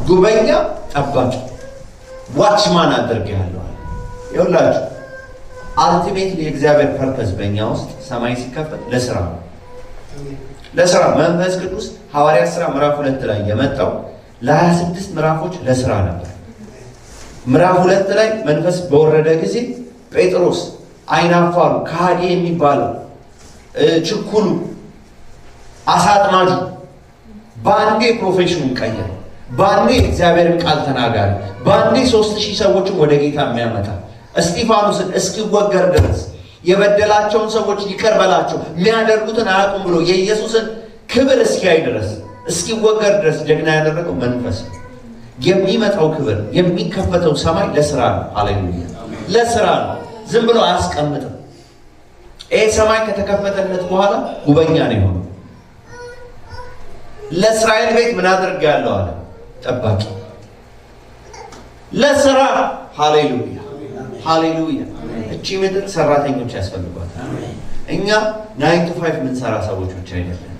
ጉበኛ ጠባቂ watchman አድርጌሃለሁ። ይኸውላችሁ ultimately የእግዚአብሔር purpose በእኛ ውስጥ ሰማይ ሲከፈት ለስራ ነው። ለስራ መንፈስ ቅዱስ ሐዋርያት ስራ ምዕራፍ 2 ላይ የመጣው ለ26 ምዕራፎች ለስራ ነበር። ምዕራፍ 2 ላይ መንፈስ በወረደ ጊዜ ጴጥሮስ አይናፋሩ ከሃዲ የሚባለው ችኩሉ አሳ አጥማጁ በአንዴ profession ኑን ቀየረ። በአንዴ እግዚአብሔርን ቃል ተናጋሪ፣ በአንዴ 3000 ሰዎችን ወደ ጌታ የሚያመጣ እስጢፋኖስን እስኪወገር ድረስ የበደላቸውን ሰዎች ይቅር በላቸው የሚያደርጉትን አያውቁም ብሎ የኢየሱስን ክብር እስኪያይ ድረስ እስኪወገር ድረስ ጀግና ያደረገው መንፈስ። የሚመጣው ክብር የሚከፈተው ሰማይ ለስራ ነው። ሃሌሉያ! ለስራ ነው። ዝም ብሎ አያስቀምጥም። ይሄ ሰማይ ከተከፈተለት በኋላ ጉበኛ ነው የሆነው። ለእስራኤል ቤት ምን አድርጌያለሁ አለ? ጠባቂ ለስራ። ሃሌሉያ! ሃሌሉያ! እቺ ምድር ሰራተኞች ያስፈልጓታል። እኛ 9 to 5 የምንሰራ ሰዎች ብቻ አይደለም።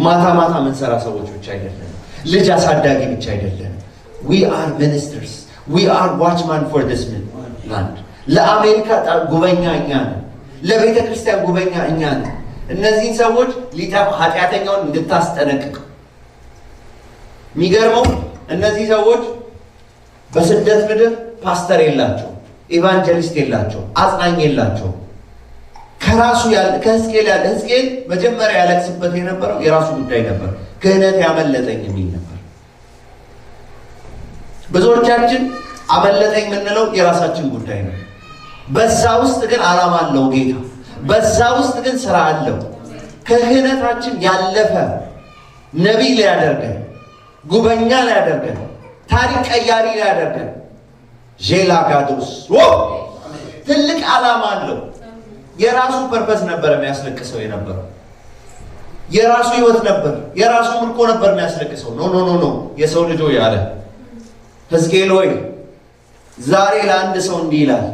ማታ ማታ የምንሰራ ሰዎች ብቻ አይደለም። ልጅ አሳዳጊ ብቻ አይደለም። We are ministers. We are watchmen for this land. ለአሜሪካ ጉበኛ እኛ ነን። ለቤተ ክርስቲያን ጉበኛ እኛ ነን። እነዚህን ሰዎች ሊጠፋ ኃጢአተኛውን እንድታስጠነቅቅ። የሚገርመው እነዚህ ሰዎች በስደት ምድር ፓስተር የላቸው፣ evangelist የላቸው፣ አጽናኝ የላቸው። ከራሱ ያለ ከሕዝቅኤል ያለ ሕዝቅኤል መጀመሪያ ያለቅስበት የነበረው የራሱ ጉዳይ ነበር። ክህነት ያመለጠኝ የሚል ነበር። ብዙዎቻችን አመለጠኝ የምንለው የራሳችን ጉዳይ ነው። በዛ ውስጥ ግን ዓላማ አለው ጌታ። በዛ ውስጥ ግን ስራ አለው። ከክህነታችን ያለፈ ነቢይ ሊያደርገን፣ ጉበኛ ሊያደርገን፣ ታሪክ ቀያሪ ሊያደርገን ዤላጋዶስ ትልቅ ዓላማ አለው። የራሱ purpose ነበር የሚያስለቅሰው የነበረው። የራሱ ህይወት ነበር፣ የራሱ ምርኮ ነበር የሚያስለቅሰው። No, no, no, no፣ የሰው ልጅ ሆይ አለ ሕዝቅኤል ሆይ ዛሬ ለአንድ ሰው እንዲህ ይላል፣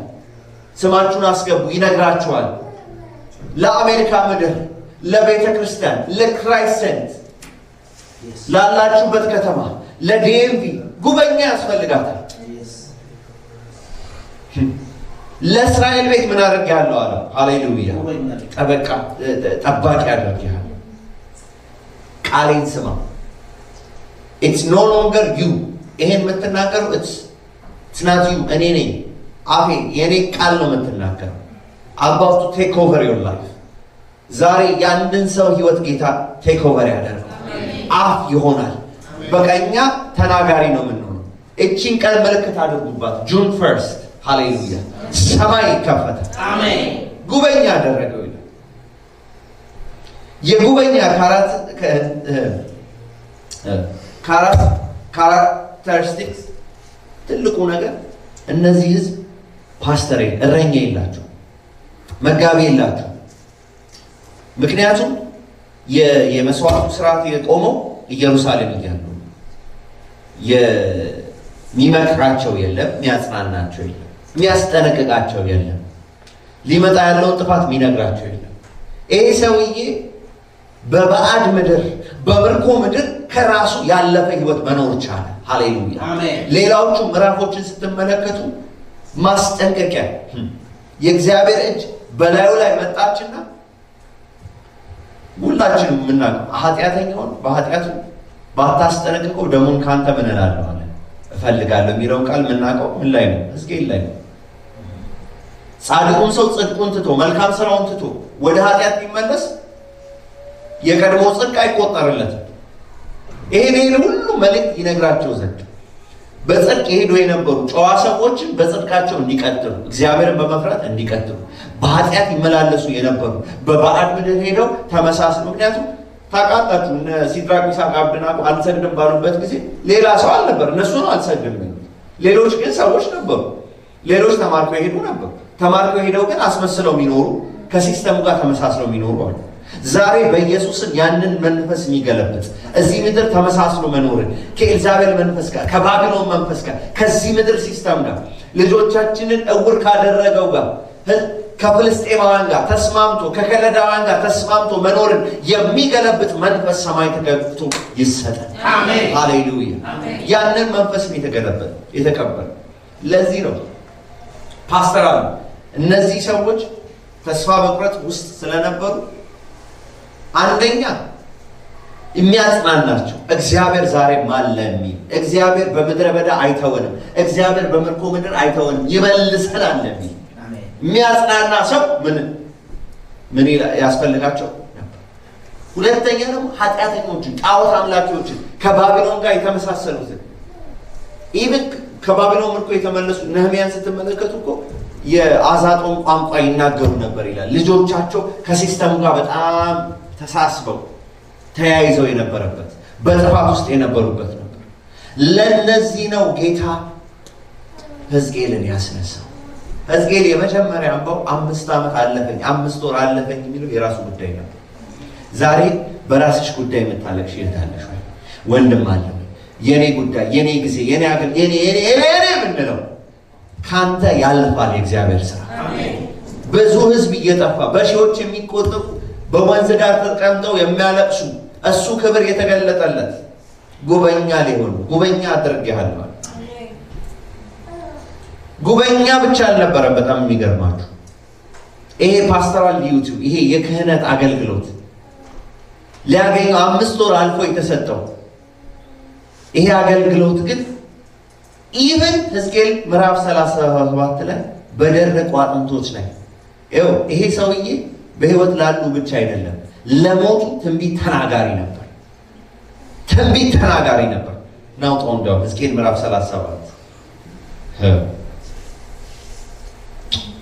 ስማችሁን አስገቡ ይነግራችኋል። ለአሜሪካ ምድር፣ ለቤተ ክርስቲያን፣ ለ Christ Center፣ ላላችሁበት ከተማ፣ ለ DMV ጉበኛ ያስፈልጋታል። ለእስራኤል ቤት ምን አድርጌሃለሁ አለ። ሃሌሉያ! ጠበቃ ጠባቂ አድርጌሃለሁ። ቃሌን ስማ። It's no longer you። ይሄን የምትናገረው it's not you፣ እኔ ነኝ። አፌ የእኔ ቃል ነው የምትናገረው። About to take over your life። ዛሬ የአንድን ሰው ህይወት ጌታ take over ያደርገው አፍ ይሆናል። በቃ እኛ ተናጋሪ ነው የምንሆነው። እቺን ቀን ምልክት አድርጉባት። June 1። ሃሌሉያ! ሰማይ ይከፈታል። ጉበኛ አደረገው ይላል። የጉበኛ characteristics ትልቁ ነገር እነዚህ ህዝብ ፓስተር እረኛ የላቸው፣ መጋቢ የላቸው። ምክንያቱም የመስዋዕቱ ስርዓት የቆመው ኢየሩሳሌም እያሉ የሚመክራቸው የለም፣ የሚያጽናናቸው የለም፣ የሚያስጠነቅቃቸው የለም፣ ሊመጣ ያለውን ጥፋት የሚነግራቸው የለም። ይሄ ሰውዬ በባዕድ ምድር በምርኮ ምድር ከራሱ ያለፈ ህይወት መኖር ቻለ። ሃሌሉያ! ሌላዎቹ ምዕራፎችን ስትመለከቱ ማስጠንቀቂያ የእግዚአብሔር እጅ በላዩ ላይ መጣችና ሁላችንም የምናውቀው ኃጢአተኛውን በኃጢአቱ ባታስጠነቅቀው ደሙን ካንተ ምን እላለሁ አለ እፈልጋለሁ የሚለውን ቃል የምናውቀው ምን ላይ ነው? ሕዝቅኤል ላይ ነው። ጻድቁን ሰው ጽድቁን ትቶ መልካም ስራውን ትቶ ወደ ኃጢአት ቢመለስ የቀድሞ ጽድቅ አይቆጠርለትም። ይሄን ሁሉ መልእክት ይነግራቸው ዘንድ በጽድቅ የሄዱ የነበሩ ጨዋ ሰዎችን በጽድቃቸው እንዲቀጥሉ እግዚአብሔርን በመፍራት እንዲቀጥሉ፣ በኃጢአት ይመላለሱ የነበሩ በባዕድ ምድር ሄደው ተመሳስለው፣ ምክንያቱም ታውቃላችሁ እነ ሲድራቅ ሚሳቅ አብደናጎ አልሰግድም ባሉበት ጊዜ ሌላ ሰው አልነበር፣ እነሱ ነው አልሰግድም ያሉት። ሌሎች ግን ሰዎች ነበሩ። ሌሎች ተማርከው የሄዱ ነበሩ። ተማርከው ሄደው ግን አስመስለው የሚኖሩ፣ ከ system ኡ ጋር ተመሳስለው የሚኖሩ አሉ። ዛሬ በኢየሱስም ያንን መንፈስ የሚገለብጥ፣ እዚህ ምድር ተመሳስሎ መኖርን፣ ከኤልዛቤል መንፈስ ጋር፣ ከባቢሎን መንፈስ ጋር፣ ከዚህ ምድር system ጋር፣ ልጆቻችንን እውር ካደረገው ጋር፣ ከፍልስጤማውያን ጋር ተስማምቶ፣ ከከለዳውያን ጋር ተስማምቶ መኖርን የሚገለብጥ መንፈስ ሰማይ ተከፍቶ ይሰጠን። ሃሌሉያ! ያንን መንፈስ የተገለበጠ የተቀበለ። ለዚህ ነው ፓስተር አሉ። እነዚህ ሰዎች ተስፋ መቁረጥ ውስጥ ስለነበሩ አንደኛ የሚያጽናናቸው እግዚአብሔር ዛሬም አለ የሚል፣ እግዚአብሔር በምድረ በዳ አይተወንም፣ እግዚአብሔር በምርኮ ምድር አይተወንም፣ ይመልሰናል የሚል የሚያጽናና ሰው ምን ምን ያስፈልጋቸው ነበር። ሁለተኛ ደግሞ ኃጢአተኞችን፣ ጣዖት አምላኪዎችን፣ ከባቢሎን ጋር የተመሳሰሉትን፣ even ከባቢሎን ምርኮ የተመለሱ ነህሚያን ስትመለከቱ እኮ የአዛጦን ቋንቋ ይናገሩ ነበር ይላል። ልጆቻቸው ከ system ኡ ጋር በጣም ተሳስበው ተያይዘው የነበረበት፣ በጥፋት ውስጥ የነበሩበት ነበር። ለነዚህ ነው ጌታ ሕዝቅኤልን ያስነሳው። ሕዝቅኤል የመጀመሪያ እንባው 5 ዓመት አለፈኝ፣ 5 ወር አለፈኝ የሚለው የራሱ ጉዳይ ነበር። ዛሬ በራስሽ ጉዳይ የምታለቅሽ የታለሽ ወይ? ወንድም አለ ወይ? የኔ ጉዳይ፣ የኔ ጊዜ፣ የኔ አገር፣ የኔ የኔ የኔ የኔ የምንለው ካንተ ያልፋል የእግዚአብሔር ስራ። ብዙ ህዝብ እየጠፋ፣ በሺዎች የሚቆጠሩ በወንዝ ዳር ተቀምጠው የሚያለቅሱ፣ እሱ ክብር የተገለጠለት ጉበኛ ሊሆን፣ ጉበኛ አድርጌሃለሁ። ጉበኛ ብቻ አልነበረም። በጣም የሚገርማችሁ ይሄ pastoral duty፣ ይሄ የክህነት አገልግሎት ሊያገኘው 5 ወር አልፎ የተሰጠው ይሄ አገልግሎት ግን even ሕዝቅኤል ምዕራፍ 37 ላይ በደረቁ አጥንቶች ላይ፣ ይኸው ይሄ ሰውዬ በህይወት ላሉ ብቻ አይደለም፣ ለሞቱ ትንቢት ተናጋሪ ነበር። ትንቢት ተናጋሪ ነበር። ናውጣው እንዲያውም ሕዝቅኤል ምዕራፍ 37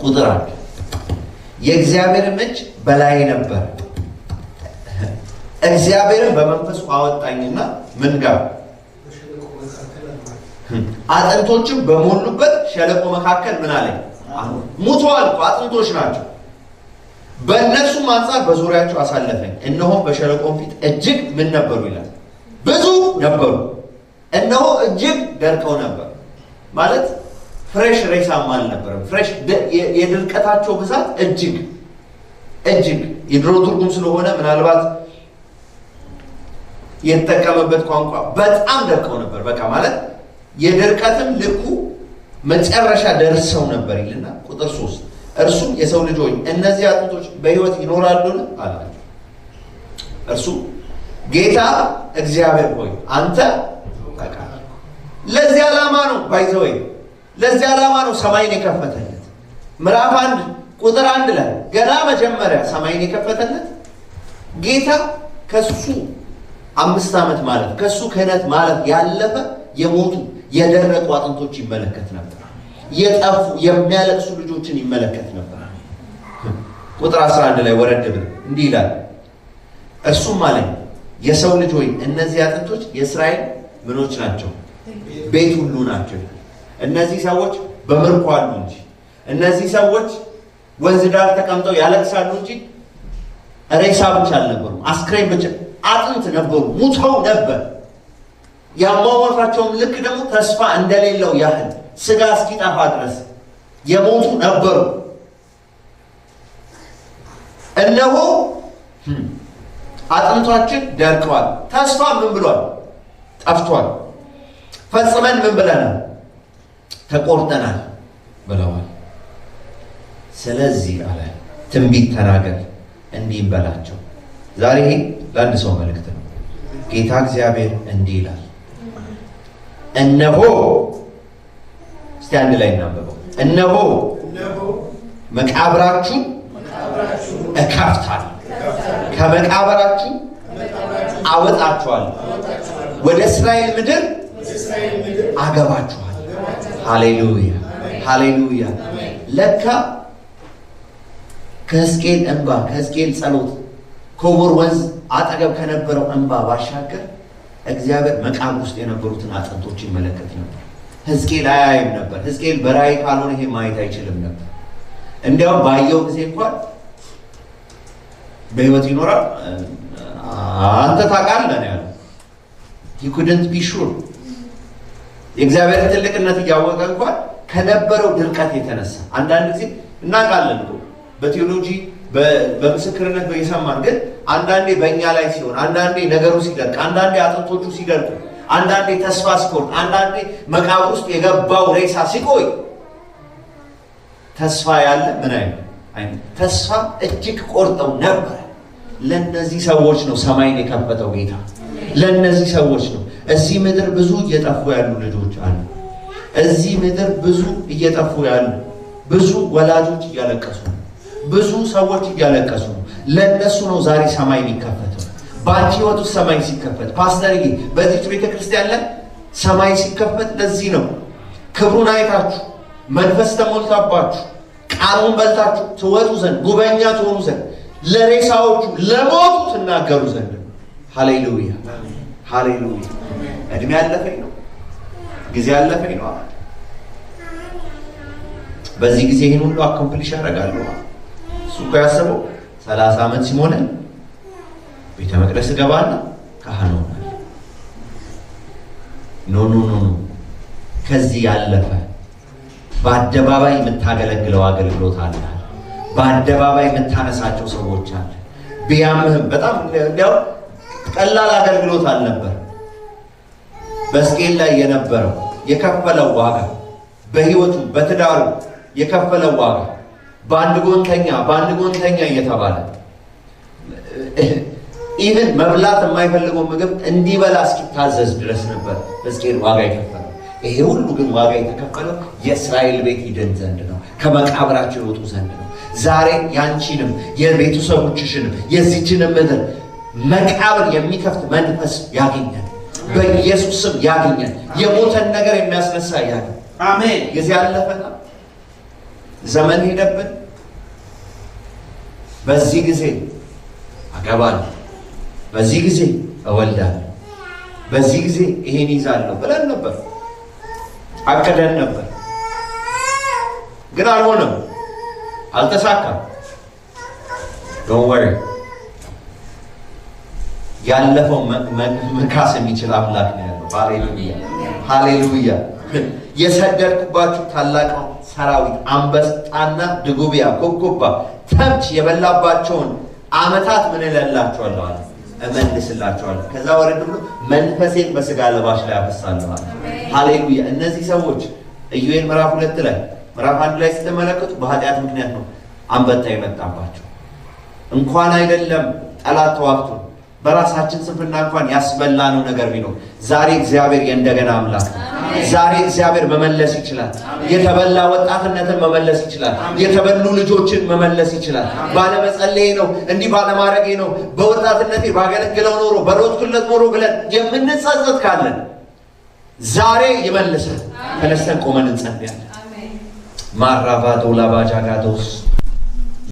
ቁጥር 1። የእግዚአብሔርም እጅ በላዬ ነበር። እግዚአብሔርን በመንፈሱ አወጣኝና ምን ጋር? አጥንቶችም በሞሉበት ሸለቆ መካከል ምን አለኝ? ሙተዋል እኮ፣ አጥንቶች ናቸው። በእነርሱም አንጻር በዙሪያቸው አሳለፈኝ። እነሆ በሸለቆም ፊት እጅግ ምን ነበሩ ይላል? ብዙ ነበሩ። እነሆ እጅግ ደርቀው ነበር። ማለት fresh ሬሳም አልነበረም። Fresh የድርቀታቸው ብዛት እጅግ እጅግ፣ የድሮ ትርጉም ስለሆነ ምናልባት የተጠቀመበት ቋንቋ፣ በጣም ደርቀው ነበር። በቃ ማለት የድርቀትም ልኩ መጨረሻ ደርሰው ነበር ይልና ቁጥር 3 እርሱም የሰው ልጅ ሆይ፣ እነዚህ አጥንቶች በሕይወት ይኖራሉን? አላቸው። እርሱ ጌታ እግዚአብሔር ሆይ፣ አንተ ታውቃለህ። ለዚህ ዓላማ ነው፣ by the way፣ ለዚህ ዓላማ ነው ሰማይን የከፈተለት። ምዕራፍ 1 ቁጥር 1 ላይ ገና መጀመሪያ ሰማይን የከፈተለት ጌታ ከሱ 5 ዓመት ማለት ከሱ ክህነት ማለት ያለፈ የሞቱ የደረቁ አጥንቶች ይመለከት ነበር። የጠፉ የሚያለቅሱ ልጆችን ይመለከት ነበር። ቁጥር 11 ላይ ወረድ ብል እንዲህ ይላል። እርሱም አለኝ፣ የሰው ልጅ ሆይ፣ እነዚህ አጥንቶች የእስራኤል ምኖች ናቸው? ቤት ሁሉ ናቸው። እነዚህ ሰዎች በምርኮ አሉ እንጂ፣ እነዚህ ሰዎች ወንዝ ዳር ተቀምጠው ያለቅሳሉ እንጂ ሬሳ ብቻ አልነበሩም። አስክሬን ብቻ፣ አጥንት ነበሩ፣ ሙተው ነበር። ያሟሟታቸውም ልክ ደግሞ ተስፋ እንደሌለው ያህል ስጋ እስኪጠፋ ድረስ የሞቱ ነበሩ። እነሆ አጥንቶቻችን ደርቀዋል፣ ተስፋ ምን ብሏል? ጠፍቷል። ፈጽመን ምን ብለናል? ተቆርጠናል ብለዋል። ስለዚህ አለ ትንቢት ተናገር፣ እንዲህም በላቸው። ዛሬ ይሄ ለአንድ ሰው መልእክት ነው። ጌታ እግዚአብሔር እንዲህ ይላል፣ እነሆ፣ እስቲ አንድ ላይ እናንብበው። እነሆ መቃብራችሁን እከፍታለሁ፣ ከመቃብራችሁ አወጣችኋለሁ፣ ወደ እስራኤል ምድር አገባችኋለሁ። ሃሌሉያ፣ ሃሌሉያ። ለካ ከሕዝቅኤል እንባ፣ ከሕዝቅኤል ጸሎት፣ ኮቦር ወንዝ አጠገብ ከነበረው እንባ ባሻገር እግዚአብሔር መቃብር ውስጥ የነበሩትን አጥንቶች ይመለከት ነበር። ሕዝቅኤል አያይም ነበር። ሕዝቅኤል በራእይ ካልሆነ ይሄ ማየት አይችልም ነበር። እንዲያውም ባየው ጊዜ እንኳን በህይወት ይኖራል አንተ ታውቃለህ ነው ያለው። He couldn't be sure። የእግዚአብሔርን ትልቅነት እያወቀ እንኳን ከነበረው ድርቀት የተነሳ፣ አንዳንድ ጊዜ እናውቃለን እኮ በቴዎሎጂ፣ በምስክርነት በየሰማን፣ ግን አንዳንዴ በእኛ ላይ ሲሆን፣ አንዳንዴ ነገሩ ሲደርቅ፣ አንዳንዴ አጥንቶቹ ሲደርቁ፣ አንዳንዴ ተስፋ ሲቆርጥ፣ አንዳንዴ መቃብር ውስጥ የገባው ሬሳ ሲቆይ ተስፋ ያለ ምን ተስፋ እጅግ ቆርጠው ነበረ። ለእነዚህ ሰዎች ነው ሰማይን የከፈተው ጌታ። ለእነዚህ ሰዎች ነው። እዚህ ምድር ብዙ እየጠፉ ያሉ ልጆች አሉ። እዚህ ምድር ብዙ እየጠፉ ያሉ፣ ብዙ ወላጆች እያለቀሱ ነው። ብዙ ሰዎች እያለቀሱ ነው። ለእነሱ ነው ዛሬ ሰማይ የሚከፈተው። በአንቺ ህይወት ውስጥ ሰማይ ሲከፈት፣ ፓስተርዬ፣ በዚች ቤተ ክርስቲያን ላይ ሰማይ ሲከፈት ለዚህ ነው። ክብሩን አይታችሁ፣ መንፈስ ተሞልታባችሁ፣ ቃሉን በልታችሁ ትወጡ ዘንድ፣ ጉበኛ ትሆኑ ዘንድ፣ ለሬሳዎቹ ለሞቱ ትናገሩ ዘንድ ነው። ሃሌሉያ፣ ሃሌሉያ። እድሜ ያለፈኝ ነው፣ ጊዜ ያለፈኝ ነው። በዚህ ጊዜ ይህን ሁሉ accomplish ያደርጋለሁ። እሱ እኮ ያሰበው 30 ዓመት ሲሞላኝ ቤተ መቅደስ እገባና ካህን እሆናለሁ። No, no, no, no፣ ከዚህ ያለፈ በአደባባይ የምታገለግለው አገልግሎት አለ። በአደባባይ የምታነሳቸው ሰዎች አለ። ቢያምህም በጣም እንዲያው ቀላል አገልግሎት አልነበር። በሕዝቅኤል ላይ የነበረው የከፈለው ዋጋ፣ በህይወቱ በትዳሩ የከፈለው ዋጋ፣ በአንድ ጎንተኛ በአንድ ጎንተኛ እየተባለ even መብላት የማይፈልገው ምግብ እንዲበላ እስኪታዘዝ ድረስ ነበር ሕዝቅኤል ዋጋ የከፈለው። ይሄ ሁሉ ግን ዋጋ የተከፈለው የእስራኤል ቤት ይድን ዘንድ ነው፣ ከመቃብራቸው ይወጡ ዘንድ ነው። ዛሬ ያንቺንም የቤተሰቦችሽንም የዚችንም ምድር መቃብር የሚከፍት መንፈስ ያገኛል። በኢየሱስ ስም ያገኛል። የሞተን ነገር የሚያስነሳ ያገኛል። አሜን። ጊዜ ያለፈና ዘመን ሄደብን። በዚህ ጊዜ አገባለሁ፣ በዚህ ጊዜ እወልዳለሁ፣ በዚህ ጊዜ ይሄን ይዛለሁ ብለን ነበር፣ አቅደን ነበር። ግን አልሆነም፣ አልተሳካም። Don't worry፣ ያለፈው መካስ የሚችል አምላክ ነው ያለው። ሃሌሉያ፣ ሃሌሉያ። የሰደድኩባችሁ ታላቅ ሰራዊት አንበጣና ድጉቢያ፣ ኮኮባ፣ ተምች የበላባቸውን ዓመታት ምን እልላቸዋለሁ አለ? እመልስላቸዋለሁ። ከዛ ወረድ ብሎ መንፈሴን በስጋ ለባሽ ላይ አፈሳለሁ አለ። ሃሌሉያ። እነዚህ ሰዎች ኢዩኤል ምዕራፍ 2 ላይ፣ ምዕራፍ 1 ላይ ስትመለከቱ በኃጢአት ምክንያት ነው አንበጣ የመጣባቸው። እንኳን አይደለም ጠላት ተዋግቶ፣ በራሳችን ስንፍና እንኳን ያስበላነው ነገር ቢኖር ዛሬ እግዚአብሔር የእንደገና አምላክ ነው። ዛሬ እግዚአብሔር መመለስ ይችላል። የተበላ ወጣትነትን መመለስ ይችላል። የተበሉ ልጆችን መመለስ ይችላል። ባለመጸለዬ ነው፣ እንዲህ ባለማድረጌ ነው፣ በወጣትነቴ ባገለግለው ኖሮ፣ በሮጥኩለት ኖሮ ብለን የምንጸጸት ካለን ዛሬ ይመልሳል። ተነስተን ቆመን እንጸልያለን። ማራቫዶ ላባጃጋዶስ።